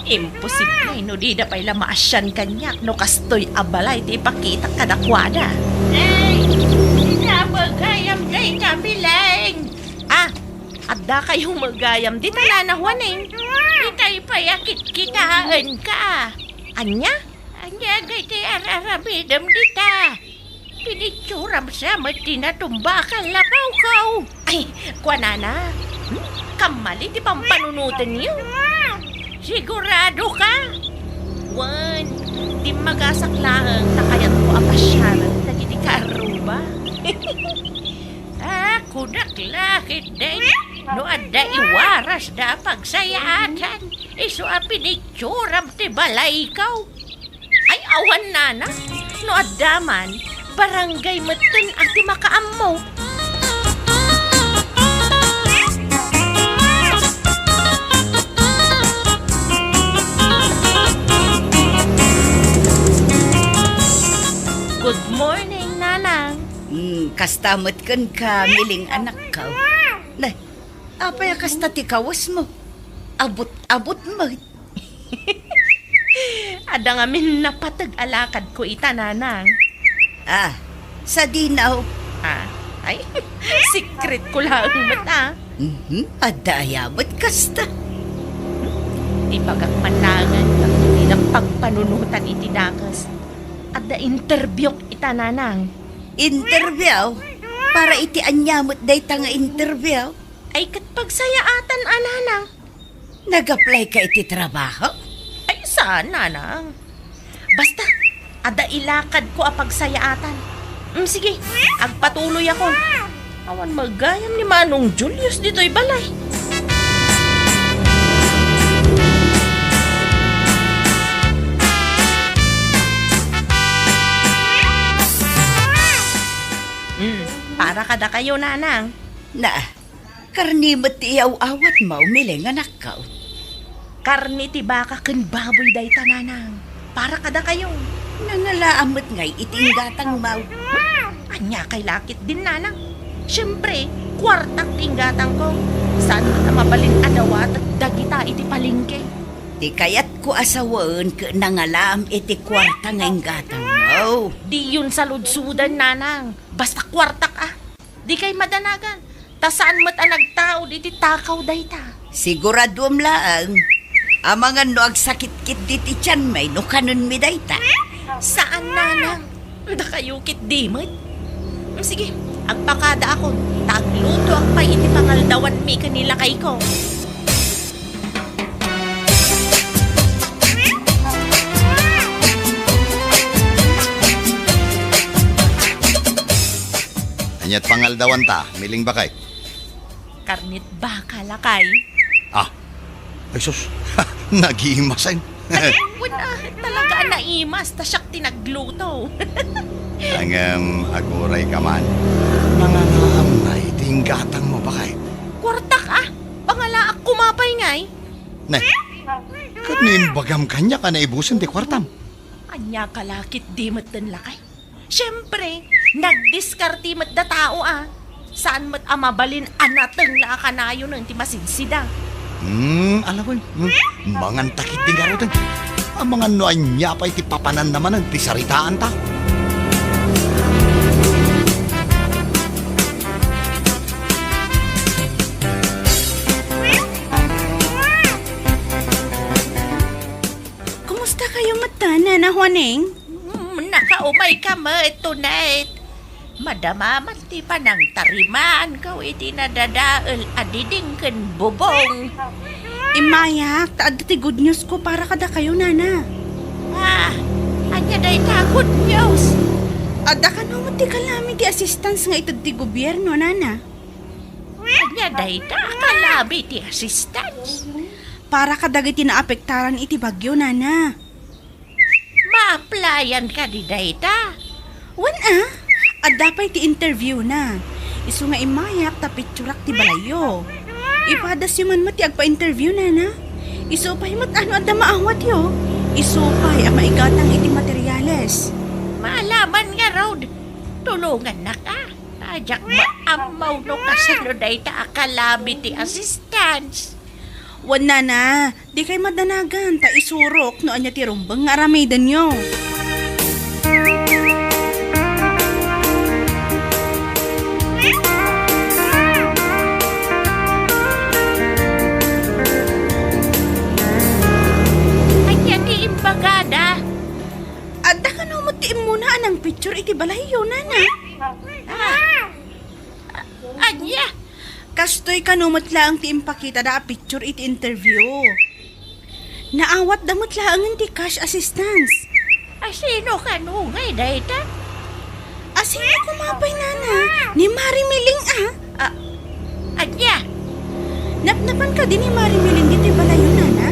Imposible no dida pay la maasian kaniak no kastoy a balay ti ipakitak kadakuada. Ay, dida met gayam dayta, Miling. Ah, adda kayo met gayam dita, Nana Juaning. Itay pay a kitkitaenka. Ania? Ania dayta ar-aramidem dita? Pinitsuram sa met ti natumba a kallabawko. Ay, kuanana, hmm? Kammali ti pampanunotenyo. Sigurado ka? Wen, dimmagasak laeng ta kayatko a pasiaren dagiti kaarruba. Ah, kunak la ketdi, no adda iwarasda a pagsayaatan, isu a pinitsuram ti balayko. Ay, awan, Nana. No adda man, barangay metten a ti makaammo. Good morning, Nanang. Hmm, kasta met kenka, Miling, anakko. Nay, apay a kasta ti kawesmo? Abut-abut met. Adda ngamin napateg a lakadko ita, Nanang. Ah, sadino? Ah, ay, secret ko laeng met, ah. Mhm, adda aya met kasta. Ibagak man laengen, no adda pagpanunotan iti dakes. Adda interviewk ita, nanang. Interview? Para iti ania met dayta nga interview? Ay, ket pagsayaatan a, nanang. Nag-apply ka iti trabaho? Ay, saan, nanang. Basta, adda ilakadko a pagsayaatan. Mm, sige, agpatuloyakon. Awan met gayam ni Manong Julius ditoy balay. Mm, para kadakayo, nanang. Na, Karne met ti iyaw-awatmo, milenganakko. Karne ti baka ken baboy dayta, nanang. Para kadakayo. Nangalaam met ngay iti inggatangmo. Ania kay lakit din, nanang? Siempre, kuartak ti inggatangko. Saan met a mabalin a dawatek dagita iti palengke? Ti kayatko a sawen ket nangalaam iti kuarta nga inggatangmo. Diyon saludsodan, nanang. Basta kuartak a. Dikay madanagan, ta saan met a nagtaud iti takaw dayta. Siguraduem laeng, amangan no agsakit ketdi ti tianmi no kanenmi dayta. Saan, nanang. Dakayo ketdi met. Sige, agpakadaakon, ta aglutoak pay iti pangaldawanmi ken ni lakayko. Ania't pangaldawanta, miling baket? Karnet baka, lakay. Ah. Ay, sus. Nagimasen. Ay, wen a, talaga a naimas, ta siak ti nagluto. Ngem, aguray ka man. Nangalaam na iti inggatangmo, baket. Kuartak a. Pangalaak koma pay ngay. Ne, ket no imbagam kaniak a naibusen ti kuartam? Ania ka lakit di met den lakay? Siempre, nagdiskarte met da tao a. Saan met a mabalin a nateng la a kanayonen ti masidsida. Hmm, ala wen. Hmm, manganta ketdi ngaruden. Amangan no ania pay ti papananna manen ti saritaanta. Kumusta kayo met, Nana Juaning? Mm, nakaumay ka met, Tonet. Madama man ti panangtarimanko iti nadadael a diding ken bubong. Immayak, ta adda ti good news ko para kadakayo, Nana. Ah, ania dayta a good news? Adda kano met ti calamity assistance nga ited ti gobierno, Nana. Ania dayta a calamity assistance? Para kadagiti naapektaran iti bagyo, Nana. Maaplayan kadi dayta? Wen a, adda pay ti interview na. Isu nga immayak ta picturak ti balayyo. Ipadasyo man met ti agpa-interview, Nana. Isu pay met a no adda maawatyo. Isu pay a maigatang iti materiales. Maalaman ngarud, tulongannaka. Diak maammo no kasano dayta a calamity assistance. Wen, Nana, dikay madanagan ta isurok no ania ti rumbeng nga aramidenyo. Ania ti imbagada? Adda kano met ti immuna a nangpicture iti balayyo, Nana? Ah. Ania? Kastoy kano met laeng ti impakitada a picture iti interview. Naawatda met laengen ti cash assistance. A sino kano ngay dayta? A sino koma pay, Nana? Ni Mari Miling a. A, ania? Napnapan kadi ni Mari Miling ditoy balayyo, Nana?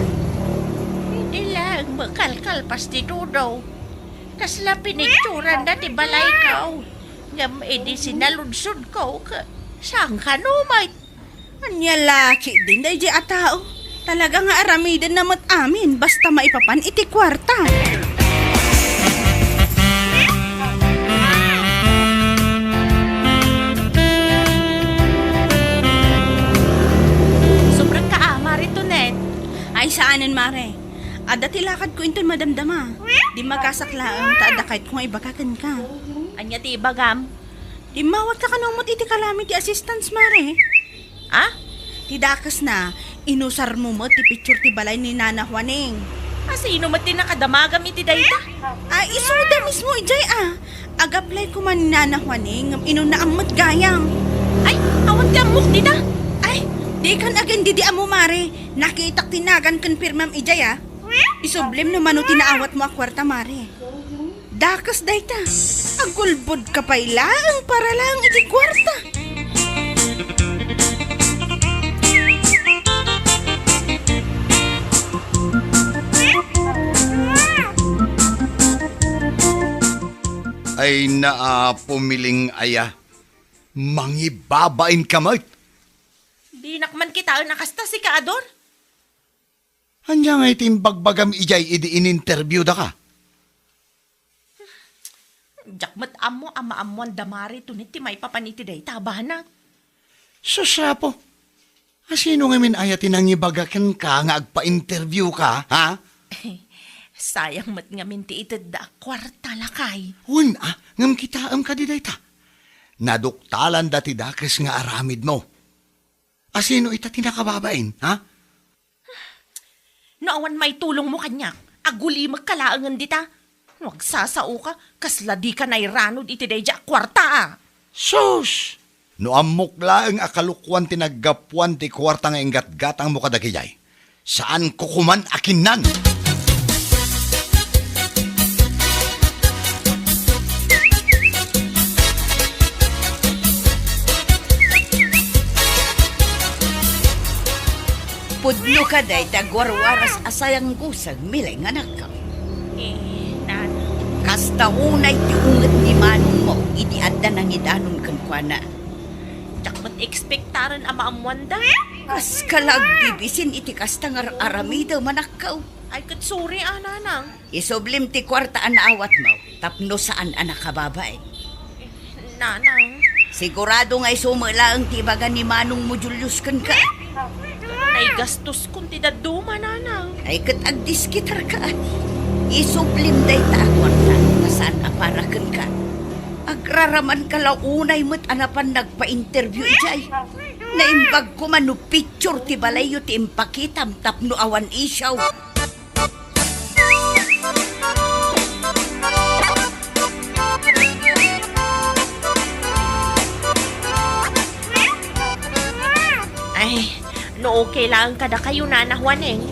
Idi laeng makalkalpas ti tudo. Kasla pinicturan da ti balayko. Ngem idi sinaludsodko, ke-, saan kano met? Ania la ketdin daydiay a tao? Talaga nga aramidenna met amin basta maipapan iti kuarta. Sobrak ka, ah, Mare Tonet. Ay, saanen, Mare. Adda ti lakadko inton madamdama. Dimmagasak laeng ta adda kayatko nga ibaga kenka. Ania ti ibagam? Immawat ka kano met iti calamity assistance, Mare? Ah? Ti dakesna, inusarmo met ti picture ti balay ni Nana Juaning. A, sino met ti nakadamagam iti dayta? A, isuda mismo idiay a. Agaplay koma ni Nana Juaning, ngem inunnaam met gayam. Ay, awan ti ammok dita. Ay, dikan agin didi ammo, Mare. Nakitak ti nagan ken pirmam idiay a. Isublim no mano ti naawatmo a kuarta, Mare. Dakes dayta. Agulbodka pay laeng para laeng iti kuarta. Ay, naa, pumiling aya. Mangibabain ka met. Dinak man kitaen a kasta, sika, Ador. Ania ngay ti imbagbagam idiay idi in-interview daka? Diak met ammo a maammoan da Mare Tonet ti maipapan iti dayta a banag. Sus, Apo, a sino ngamin aya ti nangibaga kenka nga agpa-interview ka, ha? Sayang met ngamin ti itedda a kuarta, lakay. Wen a, ngem kitaem kadi dayta? Naduktalanda ti dakes nga aramidmo. A sino ita ti nakababain, ha? No awan maitulongmo kaniak, agulimekka laengen dita. No agsasaoka, kasla dika nairanod iti daydiay a kuarta a. Sus! No ammok laeng a kalokuan ti naggapuan ti kuarta nga inggatgatangmo kadagidiay, saanko koman a kinnan. Pudno ka dayta a warwaras a sayangusag, miling a nakkaw. Eh, Nana. Kasta unay ti unget ni manongmo idi adda nangidanon kenkuana. Diak met ekspektaren a maammoanda. Kaskala agbibisin iti kasta nga ar-aramidem a nakkaw. Ay, ket sorry a, Nanang. Isublim ti kuarta a naawatmo tapno saan a nakababain. Nanang. Sigurado nga isu met laeng ti ibaga ni manongmo Julius kenka. Naigastoskon ti dadduma, Nanang. Ay, ket agdiskitarka, adi. Isublim dayta a kuarta ta saan a para kenka. Agraramanka la unay met a napan nagpa-interview idiay. Naimbag koma no picture ti balayyo ti impakitam tapno awan isiaw. Ay, no okay laeng kadakayo, Nana Juaning,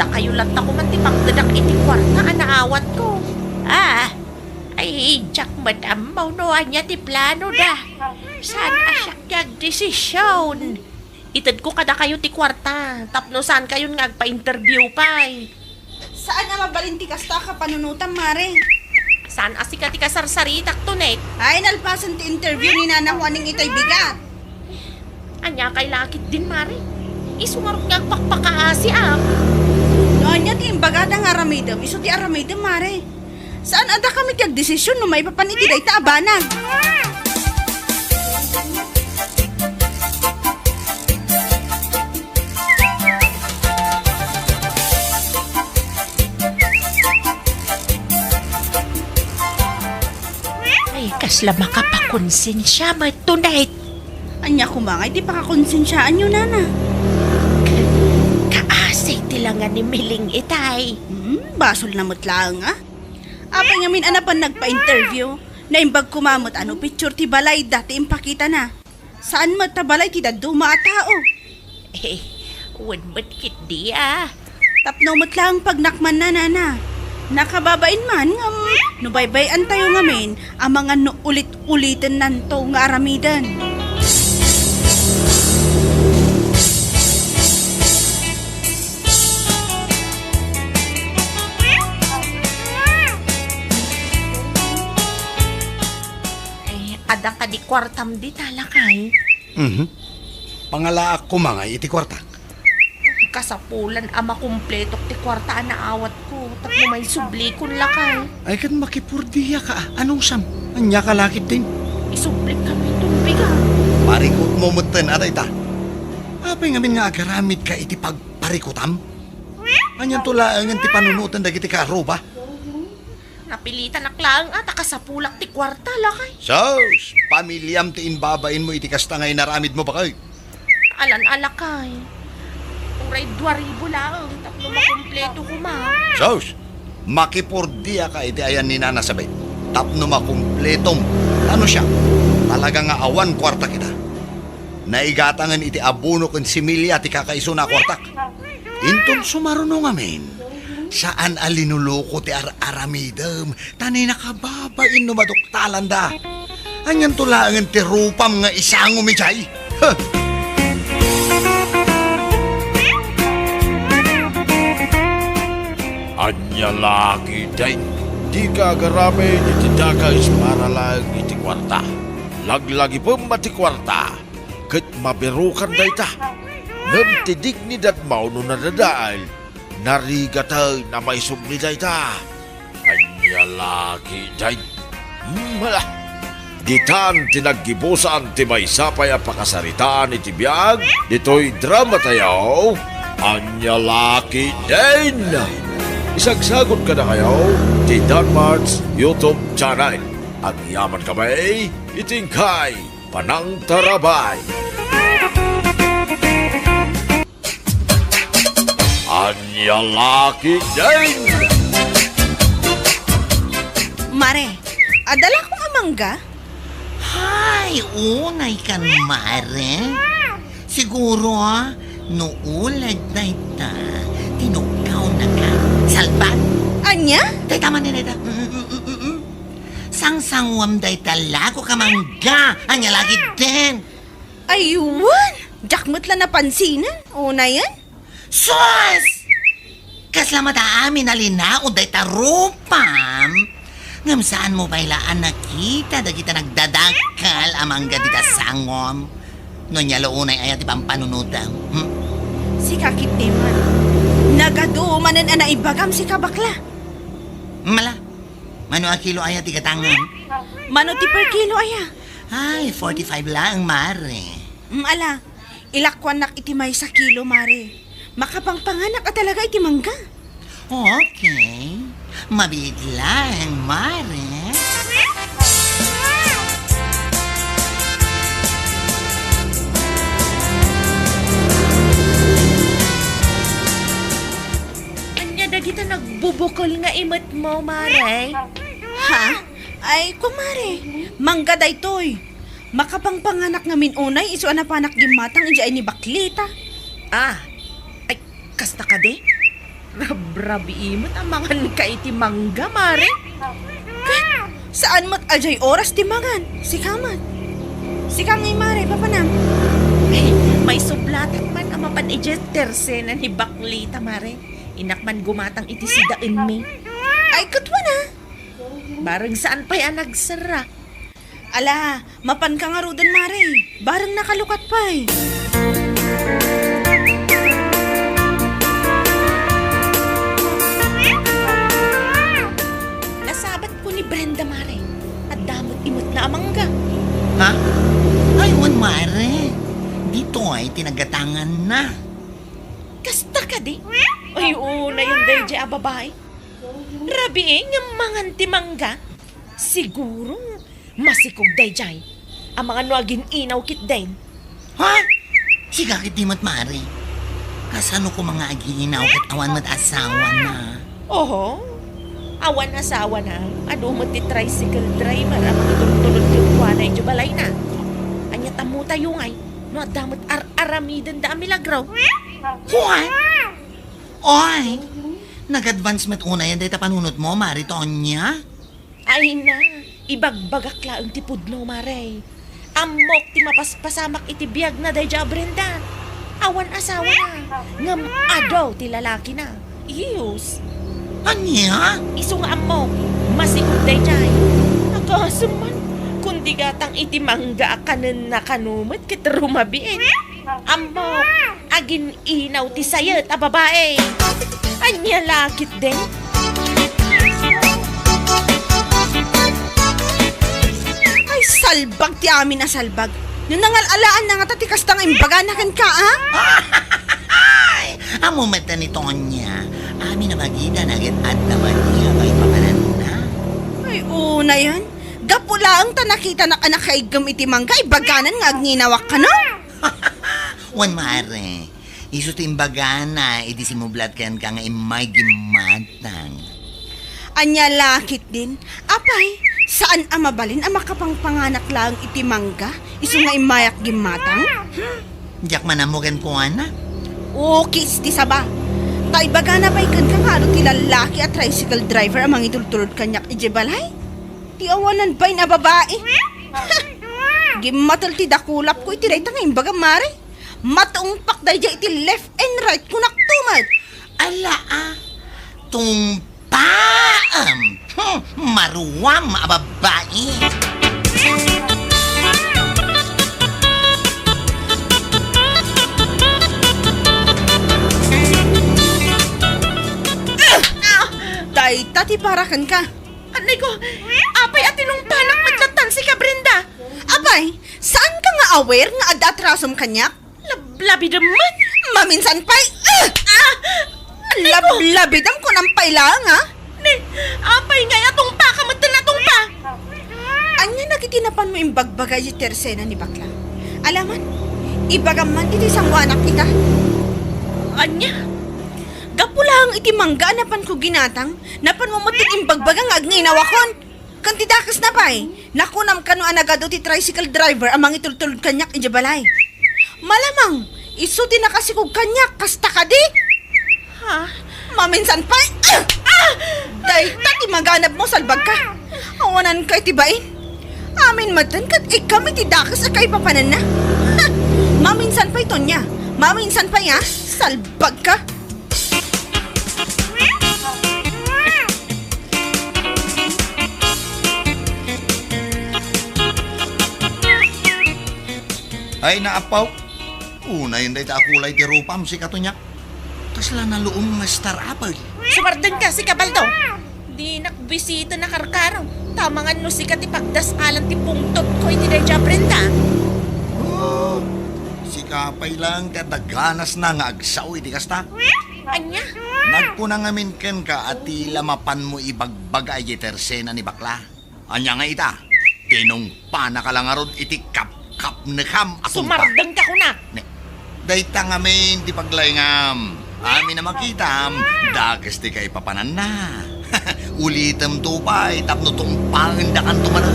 dakayo latta koman ti pangtedak iti kuarta a naawatko. Ah, ay, diak met ammo no ania ti planoda. Saan a siak ti agdesision? Itedko kadakayo ti kuarta tapno saankayon nga agpa-interview pay. Saan a mabalin ti kasta a kapanunotam, Mare. Saan a sika ti kasarsaritak, Tonet. Ay, nalpasen ti interview ni Nana Juaning itay bigat. Ania kay lakit din, Mare? Isu ngarud nga agpakpakaasiak. No ania ti imbagada nga aramidem, isu ti aramidem, Mare. Saan a dakami ti agdesision no maipapan iti dayta a banag? Ay, kasla makapakonsensia met, Tonet. Ania koma ngay ti pakakonsensiaanyo, Nana? Kaasi ti langa ni Miling itay. Hmm, basolna met laeng a. Apay ngamin a napan nagpa-interview? Naimbag koma met a no picture ti balayda ti impakitana. Saan met ta balay ti dadduma a tao. Eh, wen met ketdi a. Tapno met laeng pagnakmanna, Nana. Nakababain man ngem no baybay-antayo ngamin, amangan no ulit-ulitennanto nga aramiden. Ay, adda kadi kuartam dita, lakay? Mhm. Pangalaak koma ngay iti kuartak. Kasapulan a makumpletok ti kuarta a naawatko tapno maisublikon, lakay. Ay, ket makipordiaka a. Anong sam? Ania ka lakit din? Isublik kami itong biga. Parikutmo metten a dayta. Apay ngamin nga agaramidka iti pagparikutam? Anianto laengen ti panunoten dagiti kaarruba? Napilitanak laeng a ta kasapulak ti kuarta, lakay. Sus! Pamiliam ti imbabainmo iti kasta nga inaramidmo, baket. Alan a lakay. Uray dua ribu laeng tapno makumpleto koma. Sus! Makipordiaka iti ayan ni Nana Sabet tapno makumpletom. Ano siya? Talaga nga awan kuarta kita. Naigatangen iti abono ken similya ti kakaisuna a kuartak. Inton sumaruno ngamin, saan a linuluko ti ar-aramidem, ta ni nakababain no maduktalanda. Anianto laengen ti rupam nga isangom idiay? Huh! Ania la ketdin, dika agaramid iti dakes para laeng iti kuarta. Laglagipem a ti kuarta, ket mabirokan dayta. Ngem ti dignidadmo no nadadael, narigaten a maisubli dayta. Ania la ketdin? Hmm, hala. Ditan ti naggibusan ti maysa pay a pakasaritaan iti biag ditoy dramatayo. Ania la ketdin? Isagsagot kadakayo ti Danmart's YouTube channel. Agyaman kami iti inkay panangtarabay. Ania la ketdin? Mare, adda la koma mangga? Hay, unay kan, mare. Siguro, no uleg dayta, tinukkawnaka. Salbat? Ania? Dayta man ni dayta. Mm, mm, mm, mm, mm. Sangsangwam dayta lako ka mangga. Ania la ketdin? Ay, wen! Diak met la napansinan. Unayen? Sus! Kasla met amin a linaon dayta rupam. Ngem saanmo pay la a nakita dagita nagdadakkel a mangga dita sangom? No ania la unay aya ti pampanunotem? Hmm? Sika ketdi man. Nagadu manen a naibagam, sika bakla. Mala, mano a kilo aya ti gatangem? Mano ti per kilo aya? Ay, forty-five laeng, mare. Mm, ala, ilakuannak iti maysa kilo, mare. Makapangpanganak a talaga iti mangga. Okay. Mabiit laeng, mare. Ania dagita nagbubukol nga imetmo, mare? Ha? Ay, kumare, mangga daytoy. Makapangpanganak ngamin unay isu a napanak gimmatang idiay ni Baklita. Ah, ay, kasta kadi? Rabrabii met a manganka iti mangga, mare. Ket saan met a diay oras ti mangan. Sika met. Sika ngay, mare, papanam. Ay, maisublatak man a mapan idiay tersena ni Baklita, mare. Innak man gumatang iti sidaenmi. Ay, ket wen a. Bareng saan pay a nagserra. Ala, mapanka ngaruden, mare. Bareng nakalukat pay. Nasabatko ni Brenda, mare. Adda met imetna a mangga. Ha? Ay, wen, mare. Ditoy ti nagatanganna. Kasta kadi? Ay, unayen daydiay a babai. Rabii nga mangan ti mangga. Siguro, masikog daydiay. Amangan no agin-inaw ketdin. Ha? Sika ketdi met, mare. Kasano koma nga agin-inaw ket awan met asawana? Oho. Awan asawana. Adu met ti tricycle driver a mangitultulod kenkuana idiay balayna. Ania, tammotayo ngay no adda met ar-aramidenda a milagro. What? Oy, nag-advance met unayen dayta panunotmo, Mare Tonya? Ay na, ibagbagak laeng ti pudno, Mare. Ammok ti mapaspasamak iti biagna daydiay a Brenda. Awan asawana, ngem adu ti lalakina. Iyus. Ania? Isu nga ammok, masikog daydiay. Nakasem man, kundi gatang iti mangga a kanenna kano met ket rumabiin. Ammok, agin-inaw ti sayet a babai. Ania la ketdin? Ay, salbag ti amin a salbag. No nangal-alaanna ngata ti kasta nga imbagana kenka, a? Ay, ammo met ni Tonya. Amin a bagidana ket adda met a maipapananna. Ay, unayen. Gapu laeng ta nakitanak a nakaiggem iti mangga, ibaganan nga agin-inawak kano? Wen, mare, isu ti imbagana iti simublat kenka nga immay gimmatang. Ania la ketdin? Apay, saan a mabalin a makapangpanganak laeng iti mangga, isu nga immayak gimmatang? Hmm? Diak man ammo kenkuana. Ukis ti saba. Ta ibagana pay kenka nga adu ti lallaki a tricycle driver a mangitultulod kaniak idiay balay. Ti awanan bain a babai. Gimmatel ti dakulapko iti dayta nga imbagam, mare. Matungpak daydiay iti left and right, kunak to met. Ala, a, tungpaam. Hmm, maruam a babai. Ah! Dayta ti para kenka. Anay ko, apay a tinungpanak met lattan sika, Brenda? Apay, saanka nga aware nga adda atrasom kaniak? Lablabidem met. Maminsan pay, ah! Ah! Anay ko! Lablabidem, kunam pay laeng, ah! Ne, apay ngay a tungpaka met ti natungpa? Ania dagiti napanmo imbagbaga iti tersena ni bakla? Alaman, ibagam man iti sangoanak ita. Ania? Gapu laeng iti mangga a napanko ginatang, napanmo met ti imbagbaga nga agnginaw akon. Ken ti dakesna pay, nakunam kano a nagadu ti tricycle driver a mangitultulod kaniak idiay balay. Malamang, isu ti nakasikog kaniak, kasta kadi? Ha? Maminsan pay, ah! Ah! Dayta ti maganabmo, salbagka. Awananka iti bain. Amin metten ket ikkam iti dakes a kaipapananna. Ha! Maminsan pay, Tonya. Maminsan pay, ha? Salbagka. Ay, naapaw. Unayen dayta a kulay ti rupam, sika Tonya. Kasla naluom nga Star Apple. Sumardengka, sika Baldo. Dinak bisiten a karkaro. Ta amangan no sika ti pagdasalan ti pungtotko iti daydiay a prenda. Oh, sika pay laeng ti adda ganasna nga agsao iti kasta. Ania? Nagkuna ngamin kenka a ti la mapanmo ibagbaga idiay tersena ni bakla. Ania nga ita? Tinungpanaka la ngarud iti kapkapnekam a tungpa. Sumardengka, kunak. Ne, dayta ngamin ti paglaingam. Amin a makitam, dakes ti kaipapananna. Ulitemto pay tapno tungpaendakanto manen.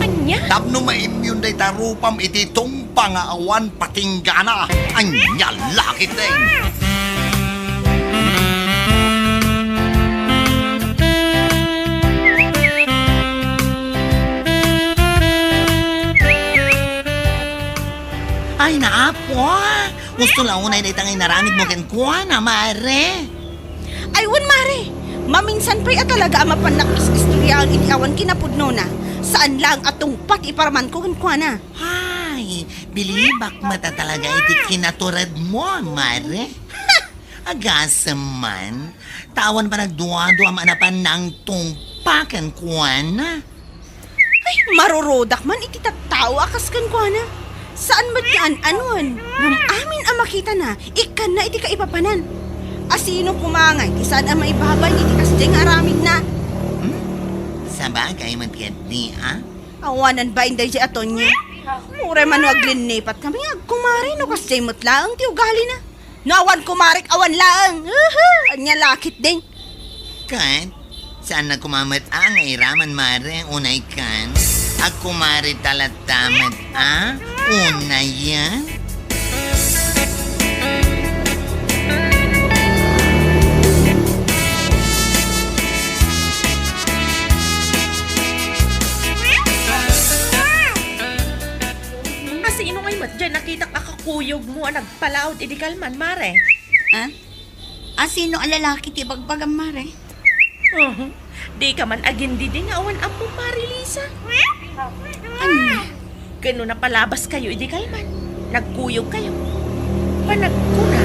Ania? Tapno maimyon dayta rupam iti tungpa nga awan patinggana. Ania la ketdin? Ay, naapo, ah. Gusto la unay dayta nga inaramidmo kenkuana, mare. Ay, wen, mare. Maminsan pay a talaga a mapannak is-istoryaen iti awan kinapudnona. Saan laeng a tungpa ti iparamanko kenkuana. Ay, bilibak met a talaga iti kinaturedmo, mare. Agasem man, ta awan panagduaduam a napan nangtungpa kenkuana. Ay, marurudak man iti tattao a kas kenkuana. Saan met nga an-anuan, ngem amin a makitana, ikkanna iti kaipapanan. A sino koma ngay ti saan a maibabain iti kasdiay nga aramidna? Hmm? Sabagay met ketdi, a? Awanan bain daydiay a Tonya. Uray man no aglinnipatkamin nga agkumare no kasdiay met laeng ti ugalina. No awan kumarek, awan laeng. Uhu! Ania la ketdin? Ket, saan na koma met a nga iraman, mare, unay kan? Agkumare talatta met a? Unayen? A sino ngay met diay nakitak a kakuyogmo a nagpalaod idi kalman, mare? Ha? A sino a lalaki ti ibagbagam, mare? Uhum. Dika man agindidi nga awan ammom, Mare Lisa. Ania? Ken no napalabaskayo idi kalman, nagkuyogkayo. Panagkuna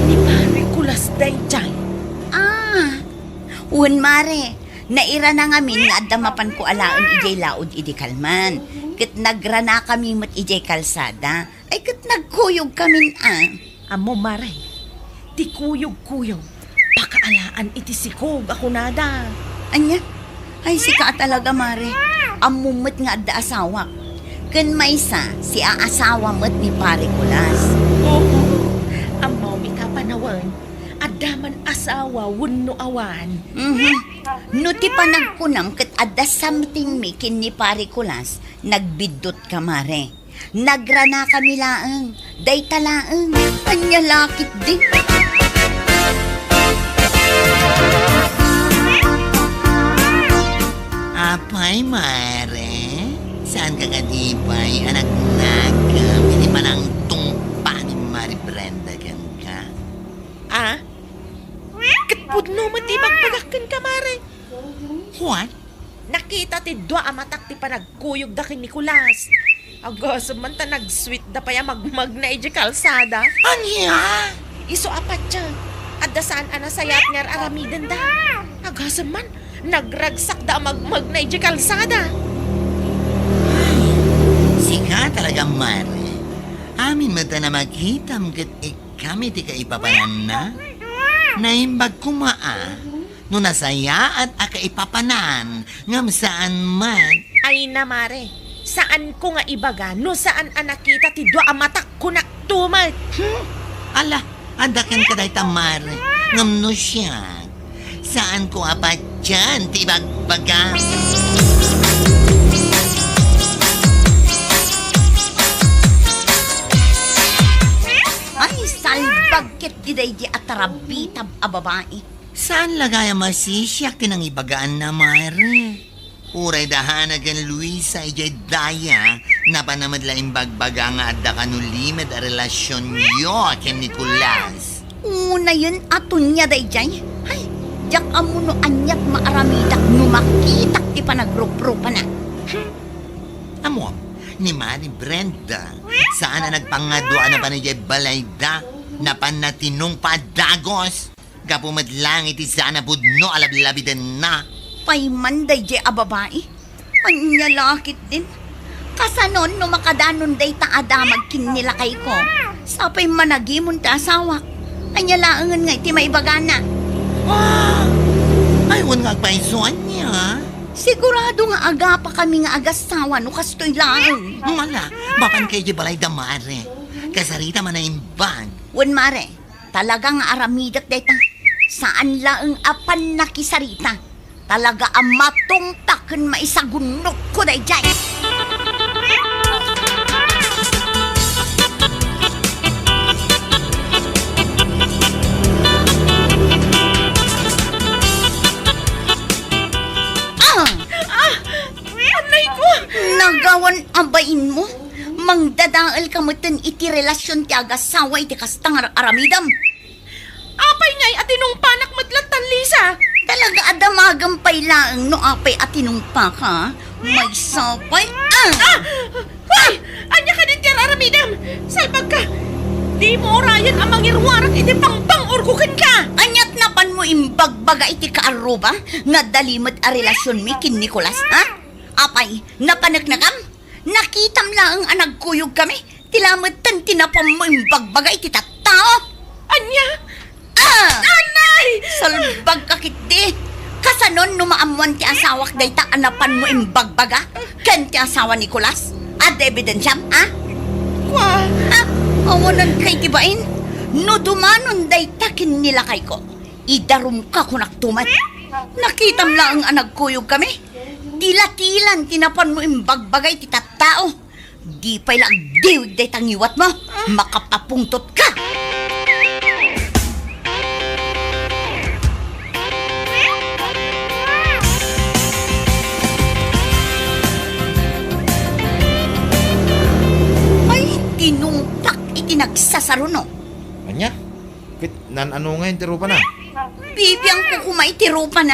ni Pare Kulas daydiay. Ah, wen, mare, nairana ngamin nga adda mapanko alaen idiay laod idi kalman. Ket nagranakami met idiay kalsada. Ay, ket nagkuyogkamin a. Ammom, mare, ti kuyogkuyo, pakaalaan iti sikog a kunada. Ania? Ay, sika a talaga, mare. Ammom met nga adda asawak. Ken maysa, siaasawa met ni Pare Kulas. Ammawmi ta panawen, adda man asawa wenno awan. Mhm. No ti panagkunam ket adda something mi ken ni Pare Kulas, nagbiddutka, Mare. Nagranakami laeng. Dayta laeng. Ania la ketdi? Apay, Mare? Saanka kadi pay a nagnakam iti panangtungpa ni Mare Brenda kenka? Ah? Ket pudno met ti ibagbagak kenka, Mare. What? Nakita ti dua a matak ti panagkuyogda ken Nicolas. Agasem man ta nagsweetda pay a magmagna idiay kalsada. Ania? Isu a patien, adda saan a nasayaat nga ar-aramidenda. Agasem man, nagragsakda a magmagna idiay kalsada. Ay, sika talaga, Mare. Amin met a nakitam ket ikkami ti kaipapananna. Naimbag koma a no nasayaat a kaipapanan ngem saan met. Ay na, Mare, saanko nga ibaga no saan a nakita ti dua a matak, kunak to met. Hmm? Ala, adda kenka dayta, Mare, ngem no siak, saanko a patien ti ibagbaga. Ay, salbag ket ti daydi a tarabitab a babai. Saan la gayam a sisiak ti nangibagaanna, Mare? Uray da Hana ken Luisa idiay daya, napanna met la imbagbaga nga adda kano limed a relasionyo ken Nicolas. Unayen a tunia daydiay? Hay, diak ammo no aniat maaramidak no makitak ti panagruprupana. Hmm. Ammom, ni Mare Brenda, saan a nagpangadua a napan idiay balayda, napanna tinungpa a dagus. Gapu met laeng iti saan a pudno a lablabidenna. Pay man daydiay a babai? Ania la ketdin? Kasanon no makadanon dayta a damag ken ni lakayko? Sapay managimon ti asawak. Ania laengen nga iti maibagana? Ah! Ay, wen nga agpayso, ania? Sigurado nga agapakami nga agasawa no kastoy laeng. Mala, mapanka idiay balayda, Mare. Kasarita man a imbag. Wen, Mare. Talaga nga aramidek dayta. Saan laeng a pannakisarita. Talaga a matungpak ken maisagunnotko daydiay. Ah! Ah! Anay ko! Nagawan a bainmo? Mangdadaelka metten iti relasion ti agasawa iti kasta nga aramidem. Apay ngay a tinungpanak met lattan, Lisa? Talaga a damagem pay laeng no apay a tinungpaka. Maysa pay, ah! Ah! Hoy! Ania kadin ti ar-aramidem? Salbagka! Dimo urayen a mangiruarak iti pangbang-orko kenka! Aniat napanmo imbagbaga iti kaarruba nga adda limed a relasionmi ken Nicolas, ha? Apay, napaneknekam? Nakitam laeng a nagkuyogkami? Ti lametten ti napanmo imbagbaga iti tattao. Ania? Ah! Anay! Salbagka ketdi. Kasanon no maammoan ti asawak dayta a napanmo imbagbaga ken ti asawa ni Nicolas? Adda ebidensiam, a? Kua? Ah, awanenka iti bain. No dumanon dayta ken ni lakayko, idarumka kunak tumet. Nakitam laeng a nagkuyogkami. Tila-tilan ti napanmo imbagbaga iti tattao. Di pay la agdiwig dayta ngiwatmo. Makapapungtotka. Ay, tinungpak iti nagsasaruno. Ania? Ket nan-ano ngayen ti rupana? Bibiangko koma iti rupana.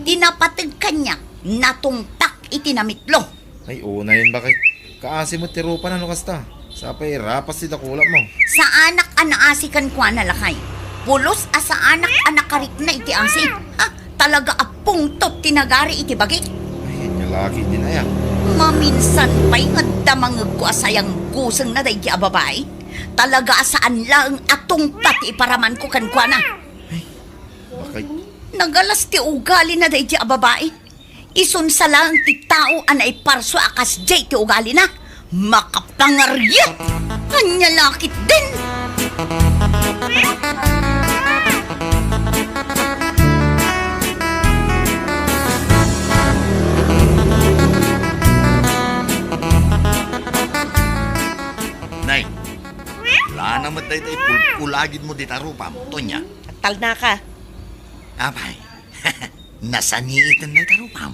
Ti napateg kaniak, natungpak iti namitlo. Ay, unayen bakay. Kaasi met ti rupana no kasta. Sapay rapas ti dakulapmo. Saanak a naasi kenkuana, lakay. Pulos a saanak a nakarikna iti asi. Ha? Talaga a pungtot ti nagari iti bagik. Ay, nia la ketdin aya. Maminsan pay nga adda mangegko a sayang gusengna daydi a babai. Talaga a saan laeng a tungpa ti iparamanko kenkuana. Ay, bakay. Nagalas ti ugalina daydi a babai. Isunsa laeng ti tao a naiparsua a kasdiay ti ugalina. Makapangariat! Ania la ketdin? Nay, lana met dayta ipulpulagidmo dita rupam, Tonya. Talnaka. Apay, nasaniiten dayta rupam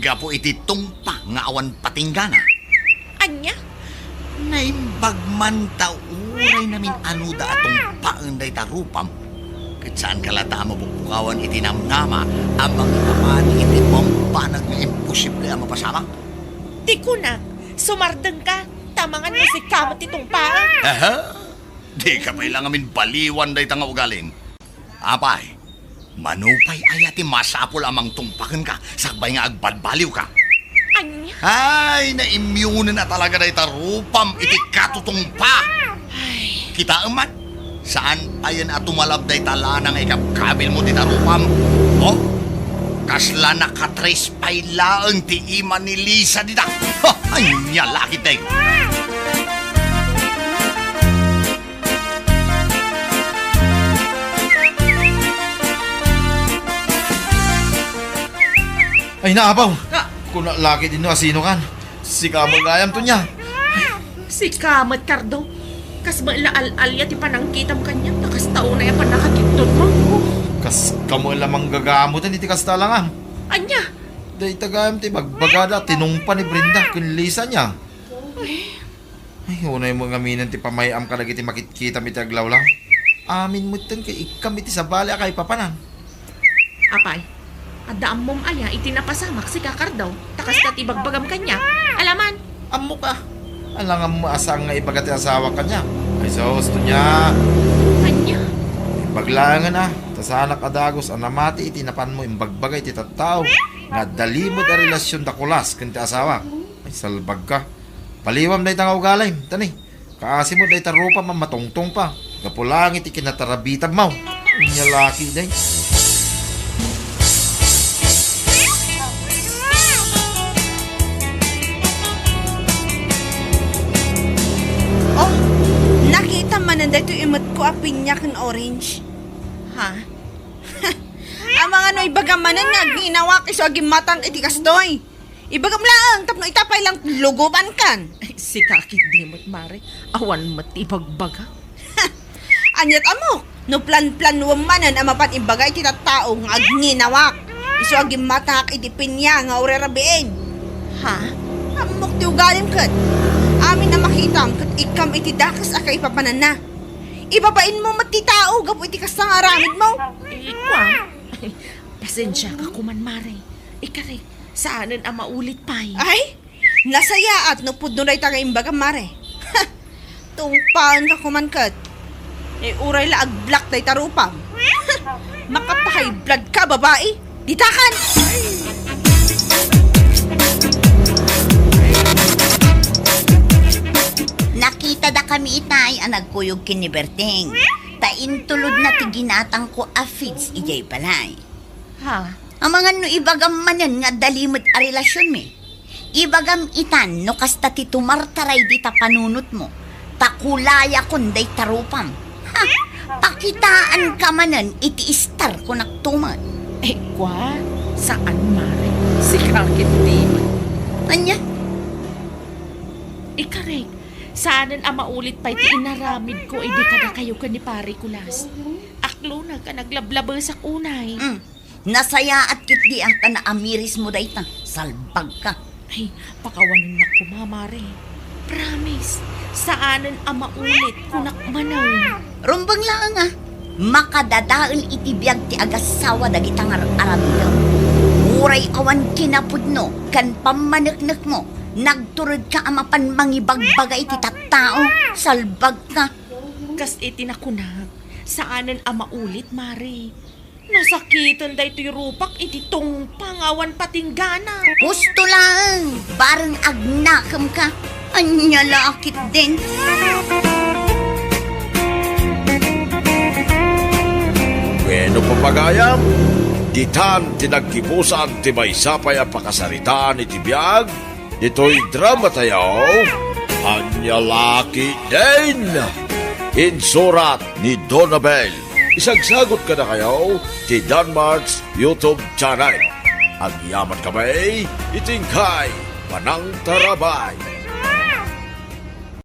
gapu iti tungpa nga awan patinggana. Ania? Naimbag man ta uray namin-anuda a tungpaen dayta rupam, ket saanka latta a mabukbukawan iti namnama a mangipapadi iti bambanag nga imposible a mapasamak? Ti kunak, sumardengka, ta amangan no sika met ti tungpaen. Aha! Dika pay la ngamin baliwan dayta nga ugalim. Apay, mano pay aya ti masapul a mangtungpa kenka sakbay nga agbalbaliwka? Ania? Ay, naimyonen a talaga dayta rupam iti katutungpa. Ay. Kitaem man, saan payen a tumalab dayta lana nga ikabkabilmo dita rupam? Oh? Kasla nakatres pay laeng ti ima ni Lisa dita. Ha, ania la ketdin? Ay, naapaw! Ka- Kuna la ketdin no asinokan. Sika met gayam, Tonya. Sika met, Cardo. Kas met la al-alia ti panangkitam kaniak, ta kasta unay a pannakakitdotmo. Kaska met la manggagamoten iti kasta a langam. Ania? Dayta gayam ti bagbagada a tinungpa ni Brenda ken Lisa nia. Ay. Ay, unay mo ngaminen ti pamay-am kadagiti makitkitam iti aglawlaw. Amin metten ket ikkam iti sabali a kaipapanan. Apay, adda ammom aya iti napasamak, sika Cardo, ta kasta ti ibagbagam kaniak? Alaman. Ammok a. Alangan mo a saan nga ibaga ti asawak kaniak. Ay, sus, Tonya. Ania? Imbag laengen a, ta saanak a dagus a namati iti napanmo imbagbaga iti tattao nga adda limed a relasion da Kulas ken ti asawak. Ay, salbagka. Baliwam dayta nga ugalim, tani. Kaasi met dayta rupam a matungtungpa. Gapu laeng iti kinatarabitabmo. Ania la ketdin? Oh, nakitam manen daytoy imetko a pinya ken orange. Ha? Amangan no ibagam manen nga agninawak isu a gimmatangak iti kastoy. Ibagam laeng tapno ita pay lang lugubankan. Ay, sika ketdi met, Mare. Awan met ti ibagbaga. Aniat ammok, no planplanuem manen a mapan ibaga iti tattao nga agninawak isu a gimmatangak iti pinya nga uray rabiin. Ha? Ammok ti ugalim ket. Amin a makitam ket ikkam iti dakes a kaipapananna. Ibabainmo met ti tao gapu iti kasta nga aramidmo. Eh, kua? Pasensiaka koman, Mare. Ikarek, saanen a maulit pay. Ay, nasayaat no pudno dayta nga imbagam, Mare. Tungpaenka koman ket. Eh, uray la ag-block dayta rupam. Makapahigh blood ka, babai. Ditakan! Nakitadakami itay a nagkuyog ken ni Berting. Ta intulodna ti ginatangko a feeds idiay balay. Ha? Amangan no ibagam manen nga adda limed a relasionmi. Ibagam itan no kasta ti tumartaray dita panunotmo, ta kulayakon dayta rupam. Ha? Pakitaanka manen iti istar, kunakto met. Eh, kua? Saan, Mare. Sika ketdi met. Ania? Ikarek, saanen a maulit pay ti inaramidko idi kadakayo ken ni Pare Kulas. Aklonak a naglablabesak unay. Mm. Nasayaat ketdi a ta naamirismo dayta. Salbagka. Ay, pakawanennak koma, Mare. Promise, saanen a maulit, kunak manen. Rumbeng laeng a, makadadael iti biag ti agassawa dagita nga ar-aramidem. Uray awan kinapudno ken pammaneknekmo, nagturedka a mapan mangibagbaga iti tattao. Salbagka. Kas iti nakunak, saanen a maulit, Mare. Nasakiten daytoy rupak iti tungpa nga awan patinggana. Husto laeng, bareng agnakemka. Ania la ketdin? Bueno, papagayam, ditan ti naggibusan ti maysa pay a pakasaritaan iti biag ditoy drama tayo. Ania la ketdin? Insurat ni Donabel. Isagsagot kadakayo ti Danmart's YouTube channel. Agyaman kami iti inkay panangtarabay.